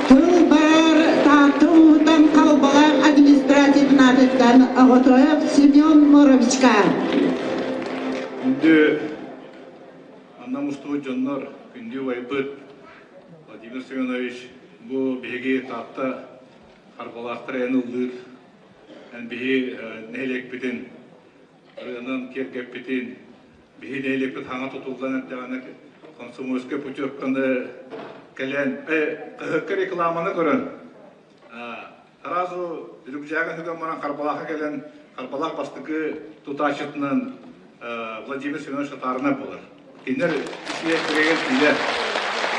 Тыл баар Таатта ууһутан Халбалаах административын аатыттан Оҕотоев Семен Моровичка. Күндү манна мустубут дьоннор, күндү убайбыт Владимир Семенович, бу биһиги Таатта Харбалаахтар эн ыллыыр, эн биһи нэһилиэкпитин ырыанан киэргэппитин, биһи нэһилиэкпит хаҥа тутуллан эрдэҕинэ комсомольскай путевканы кэлэн, хаһыакка рекламаны көрөн, сразу рюкзагын сүгэн баран Харбалаахха кэлэн, Харбалаах бастакы тутааччытынан Владимир Семенович Татаринов буолар. Кинилэр исиэхтэригэр киирэр.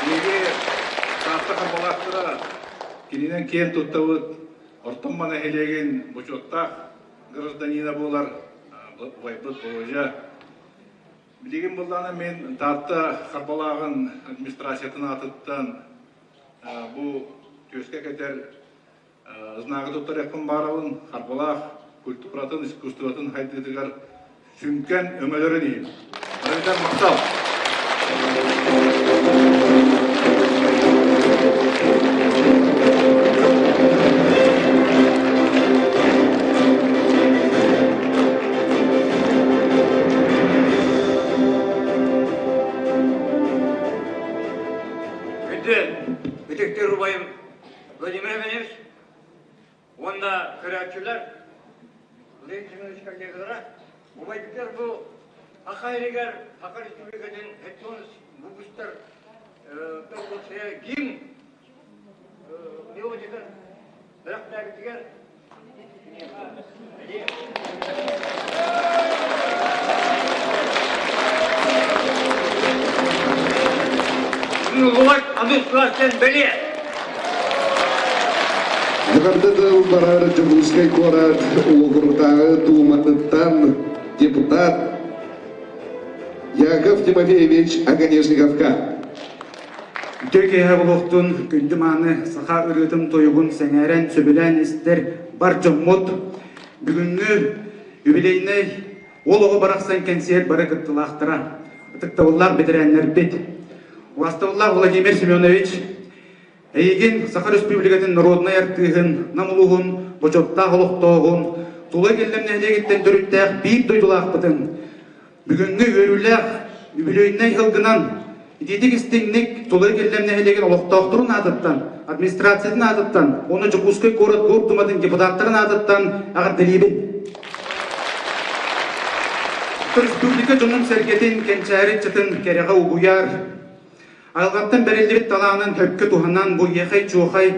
Биһиги Таатта Харбалаахтара кининэн киэн туттабыт. Ортоммо нэһилиэгин бочуоттаах гражданина буолар убайбыт Володя. Билигин быллаана мен Таатта Харбалааҕын администрациятын аатыттан бу түөскэ кэтэр знагы туттарыахпын баарабын Харбалаах культуратын, искусствотын хайдыытыгар сүҥкэн өҥөлөрүн иһин. Барыгытар махтал! Күндү ытыктыыр убайым Владимир Иванович уонна көрөөччүлэр Владимир Семенович коллегалара убайбытыгар бу Саха сиригэр Саха Республикатын Хетонс выпустар гимн мелодиятын бэлэхтээбитигэр Эҕэрдэ тыл барар Дьокуускай куорат Улугурдааҕы Дууматыттан депутат Яков Тимофеевич Оконешниковка. Үтүө киэһэ буолуохтун, күндү мааны саха ырыатын тойугун сэҥээрэн, сөбүлээн истэр бар дьоммут. Бүгүҥҥү юбилейнай Уол оҕо барахсан кэнсиэр бары кыттыылаахтара, ытыктабыллаах бэтэрээннэрбит. Убаастабыллаах Владимир Семенович, эйигин Саха Республикатын народнай артыыһын, Нам улууһун бочуоттаах олохтооҕун, Тула Киллэм нэһилиэгиттэн төрүттээх биир дойдулаахпытын, Бүгүҥҥү үөрүүлээх үбүлүөйнэй сылгынан итиитик истиҥник Тулай Киллэм нэһилиэгин олохтоохторун аатыттан, администрациятын аатыттан уонна Дьокуускай куорат Гордуматын депутаттарын аатыттан эҕэрдэлиибин. Республика дьонун-сэргэтин кэнчээри ыччатын кэрэҕэ угуйар, айылҕаттан бэриллибит талаанын сөпкө туһанан бу иэхэй-чуохай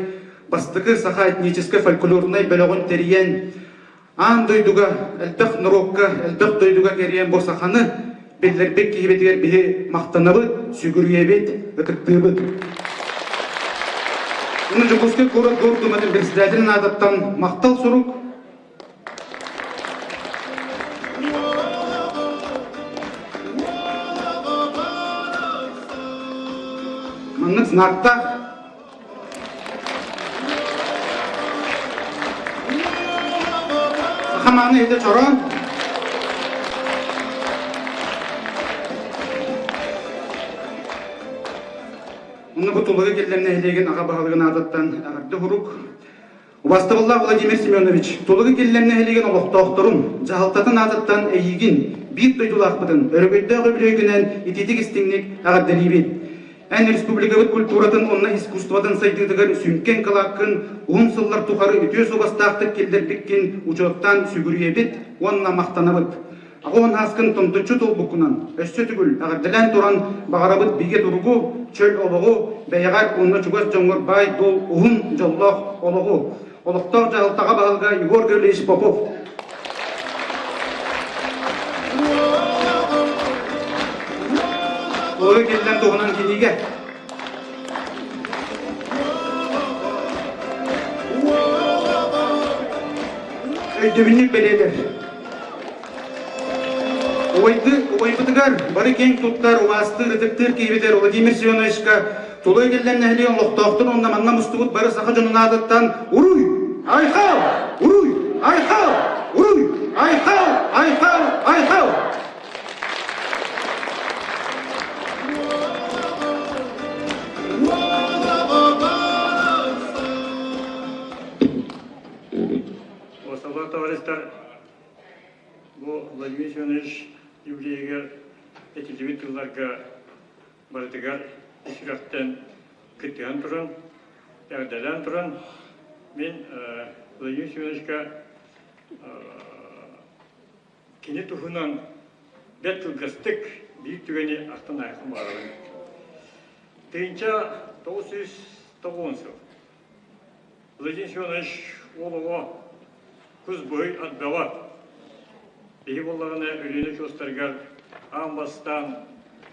бастакы саха этническэй фольклорнай бөлөҕүн тэрийэн Аан дойдуга, элбэх норуокка, элбэх дойдуга кэриэн бу саханы биллэрбит киһибитигэр биһи махтанабыт, сүгүрүйэбит, ытыктыыбыт. Уну Дьокуускай куорат Гордуматын председателин аатыттан махтал сурук Маннык знактаах Саха мааны иһитэ чороон. Онно бу Тулуга Киллэм нэһилиэгин аҕа баһылыгын аатыттан эҕэрдэ уһурук. Убастабыллаах Владимир Семенович, Тулуга Киллэм нэһилиэгин олохтоохторун, дьаһалтатын аатыттан эйиигин, биир дойдулаахпытын, өрөгөйдөөх үбүлүөйгүнэн итиитик истиҥник эҕэрдэлиибит. Эн республикабыт культуратын уонна искусствотын сайдыытыгар сүҥкэн кылааккын уһун сыллар тухары үтүө суобастаахтык киллэрбиккин учуоттаан сүгүрүйэбит уонна махтанабыт. Аҕа ааскын томточчу туолбуккунан өссө төгүл эҕэрдэлээн туран баҕарабыт бигэ туругу, чөл олоҕу, бэйэҕэр уонна чугас дьоҥҥор баай-дуол уһун дьоллоох олоҕу. Олохтоох дьаһалтаҕа баһылыга Егор Гаврильевич Попов. Ой кэллэн туһунан кинигэ. Өйдөбүнньүк бэлиэлэр. Убайды, убайбытыгар бары киэҥ туттар, убаастыыр, ытыктыыр киһибитигэр Владимир Семеновичка Тулуй Киллэн нэһилиэгин олохтоохторун уонна манна мустубут бары саха дьонун аатыттан Уруй! Айхал! Уруй! Айхал! Уруй! Айхал! Айхал! Айхал! Осталар товарищтар, бу Владимир Семенович юбилейигэр этиллибит тылларга барытыгар сүрэхтэн кыттыһан туран, эҕэрдэлээн туран, Мин Владимир Семеновичка кини туһунан бэрт кылгастык биир түгэни ахтан ааһыахпын баҕарабын. 1990 сыл. Владимир Семенович уол оҕо кус быһый ат бөҕө. Биһи буоллаҕына Өлүөнэ очуостарыгар аан бастаан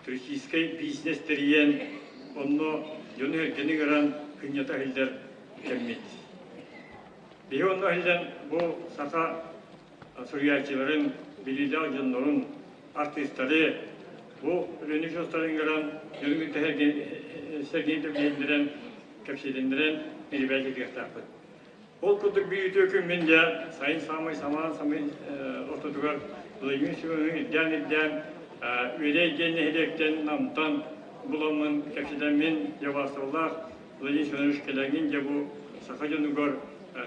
туристическай бизнес тэрийэн, онно дьону-сэргэни ыҥыран кынньата иһиллэр кэммит. Биһи онно иһиллэн бу саха суруйааччыларын, билиилээх дьоннорун, артыыстары бу Өлүөнэ очуостарын ыҥыран дьону кытта сэргээн тэбиһиннэрэн, кэпсэтиннэрэн мирибээт ыытыахтаахпыт. Ол курдук биир үтүө күн мин дьэ сайын саамай самаан самый ортотугар Владимир Семенович ирдээн-ирдээн Үөдэй диэн нэһилиэктэн Намтан буламмын кэпсэтэммин дьэ убаастабыллаах Владимир Семенович кэлэҥҥин дьэ бу саха дьонугар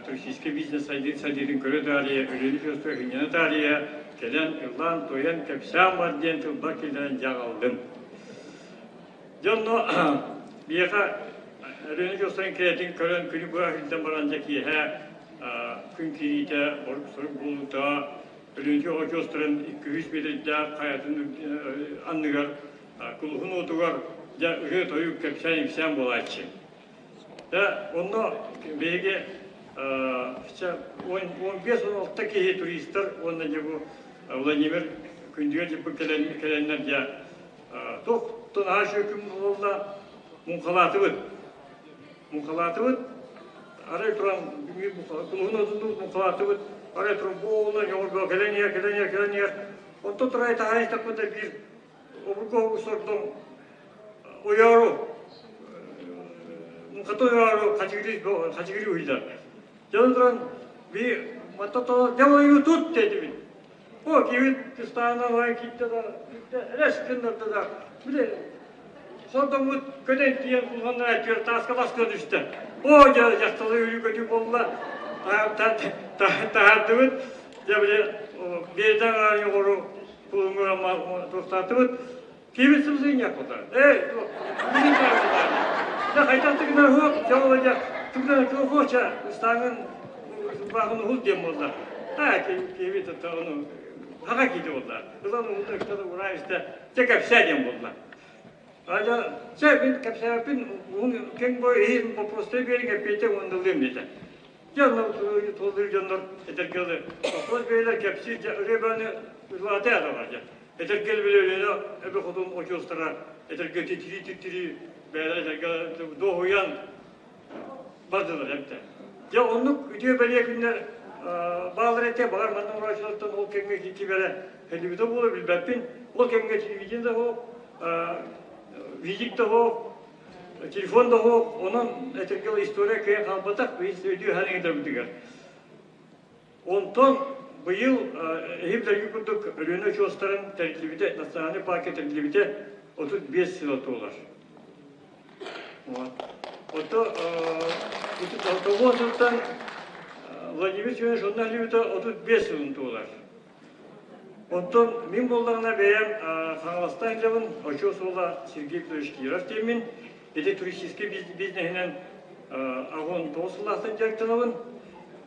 туристическай бизнес сайдыытын көрө таарыйа, үлэни чувство сынньана таарыйа кэлэн ыллаан-туойан кэпсээн бар диэн тылбар киллэрэн дьэ аҕаллым. Дьэ онно биһиэхэ Өлүөнэ очуостарын кэрэтин көрөн күнү быһа сылдьан баран дьэ киэһэ күн киириитэ борук-сорук буолуута Өлүөнэ очуостарын 200 миэтэрдээх хайатын анныгар кулуһун уотугар дьэ ырыа-тойук кэпсээн-ипсээн буолааччы. Дьэ онно биһиги 15-16 киһи туристар уонна дьэ бу Владимир күндүгэр дьыппыт кэлэннэр дьэ Туох наһаа үчүгэй күн буолла, муҥхалаатыбыт. Муҥхалаатыбыт, арай туран кулуһун отуннубут муҥхалаатыбыт, арай туран буолла ньоҕорго кэлэн иһэр, кэлэн иһэр, кэлэн иһэр. Онтон туран таһаан истэхпитинэ биир обургу сордоҥ ойоору муҥхата ойоору хачыгырыы хачыгырыы уһуйдар. Дьон туран биир маттато дьэ тут дедибит. О, киһибит кыстаана баран киирдэ да, элэс гыннарда да, били сордоҥмут көтөн тиийэн кулганнара түөр тааска баскына түстэ. О, дьэ, дьахталы үрүү көтүү буолла. Таһаардыбыт. Дьэ, били биэрдэн аҕай оҕору кулуҥҥа туохтаатыбыт. Киһибит сымсыйынньах буолла. Эй, дьэ, хайдах тыгынар уһуок, дьэ, ол дьэ, тыгынар туохуоча, ыстааҥын бааҕын уһул диэн буолла. Аа, киһибит ону хаха киһи буолла. Ылан уһулда, ыкта ураа истэ, дьэ, кэпсээ диэн буолла. Дьэ, чэ, мин кэпсээбиппин уһун кэҥ бой иһин вопростары биэриҥ эппиэтэ уонналыам диэтэ. Дьэ, онно туоллуур дьоннор этэргэ дылы, вопрос биэрэлэр кэпсиир, дьэ, ырыа бөҕөнү ылаата ядалар дьэ. Этэргэ өлүөнэ эбэ хотун очуостара этэргэ титирии-титирии бэйэлэрэ этэргэ дуоһуйан бардылар эбитэ. Дьэ оннук үтүө бэлиэ күннэр бааллар этэ, баҕар манна олорооччулартан ол кэмҥэ ким эрэ хэллибитэ буолуо билбэппин. Ол кэмҥэ телевидение да суох, видик да суох, телефон да суох, онон этэргэ история кыайан хаалбатах, биһиги өйдүү хаалыҥ Онтон быйыл эһиил курдук Өлүөнэ очуостарын тэриллибитэ, национальный парка тэриллибитэ 35 сыла туолар. Ото тоҕус сылтан Владимир Семенович онно үлүбүтэ 35 сылын туолар. Онтон мин буоллаҕына бэйэм Хаҥаластан сылдьабын, очуос уола Сергей Петрович Киров диэммин, ити туристическай бизнеһинэн 89 сыллаахтан дьарыктанабын.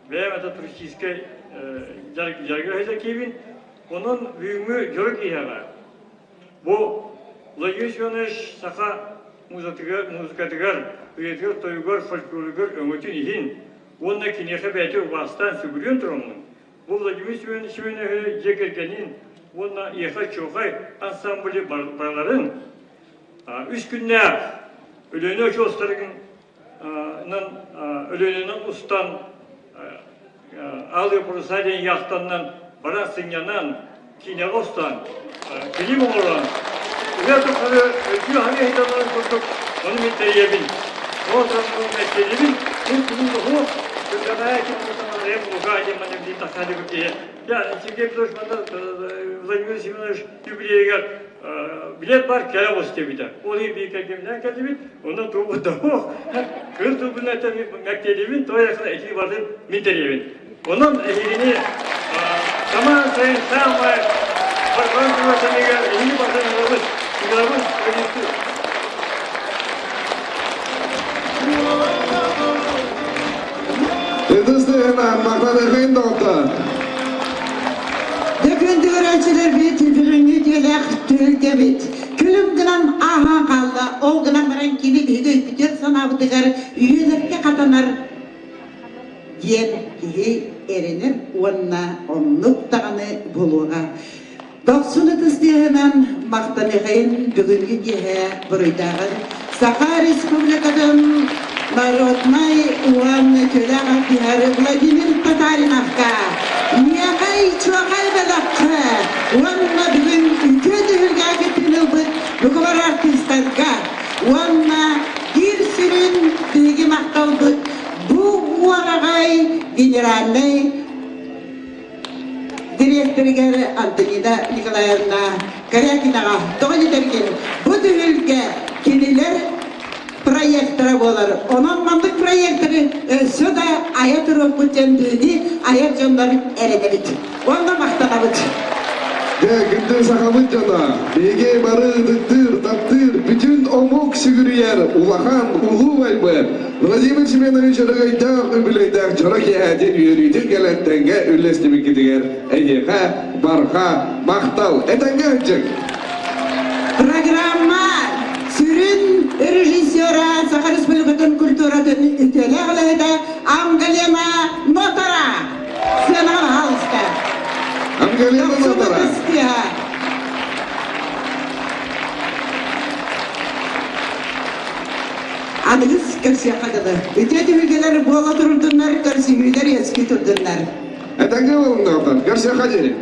Бэйэм это туристическай дьарыгы иһэ киибин. Онон бүгүҥҥү дьоро киһиэхэ бу Владимир Семенович саха музыкатыгар, музыкатыгар, ырыатыгар-тойугар, фольклоругар өҥөтүн иһин уонна киниэхэ бэйэтэ убаастаан сүгүрүйэн тураммын, бу Владимир Семенович Семеновиһы дьиэ кэргэнин уонна Иэхэ Чуохай ансамблы барыларын үс күннээх Өлүөнэ очуостарын Өлүөнэнэн устан Алые паруса диэн яхтаннан баран сынньанан, киинэҕэ устан, фильм оҥорон, үлэ тухары өйдүү хаҥыы иһитэллэрин курдук ону мин тэрийэбин. Ол мэктиэлибин, мин кулун оһуох, күргэҕэ ким болсаҥар муга диэн манна билин тахсаадыбыт киһи. Сергей Петрович манна Владимир Семенович юбилейыгар билет бар кэлэ оҕус диэбитэ. Ол иһин биир кэргэминээн кэллибит, онно туубут да суох. Кыыс тылбын этэн мэктиэлиибин, тоойохно этии бардын мин тэрийэбин. Онон эһигини самаан сайын саамай барҕаран турар кэмигэр эһиги барытын ыҥырабыт, ыҥырабын, ыҥырыктыы. Ытыс тыаһынан махтаныахайын доҕоттор. Дьэ күндү бүгүҥҥү үтүөлээх түһүлгэбит күлүм гынан ааһан хаалла. Ол гынан баран кини биһиги өйбүтүгэр санаабытыгар үйэлэргэ хатанар диэн киһи эрэнэр уонна оннук даҕаны буолуоҕа. Дохсун ытыс тыаһынан махтаныахайын бүгүҥҥү киэһэ буруйдааҕын Саха Республикатын народнай уонна үтүөлээх артыыһар Владимир Татариновка, Миэхэй Чуохай бөлөххө уонна бүгүн үтүө түһүлгэҕэ кыттыыны ылбыт бука артыыстарга уонна биир сүрүн биһиги махталбыт бу уораҕай генеральнай дириэктэригэр Антонина Николаевна Корякинаҕа тоҕо диэтэргин бу түһүлгэ кинилэр проектора буолар. Онон маннык проекторы өссө да айа туруохпут диэн биһиги айар дьоннор эрэнэбит. Уонна махтанабыт. Дьэ, күндү сахабыт дьоно, биһиги бары ытыктыыр, таптыыр, бүтүн омук сүгүрүйэр улахан улуу байбыт Владимир Семенович Өрөгөйдөөх үбүлүөйдээх дьоро киэһэтин үөрүүтүн кэлэн тэҥҥэ үллэстибиккитигэр эйиэхэ барҕа махтал! Этэҥҥэ сылдьыҥ! Программа сүрүн режиссера Саха Республикатын культуратын үтүөлээх үлэһитэ Ангалена Нотара сыанаҕа баһаалыста. Ангалена Нотара. Аныгыс көрсүөххэ дылы. Үтүө түһүлгэлэр буола турдуннар, көрсүһүүлэр үөскүү турдуннар. Этэҥҥэ буолуҥ, доҕоттор. Көрсүөххэ диэри.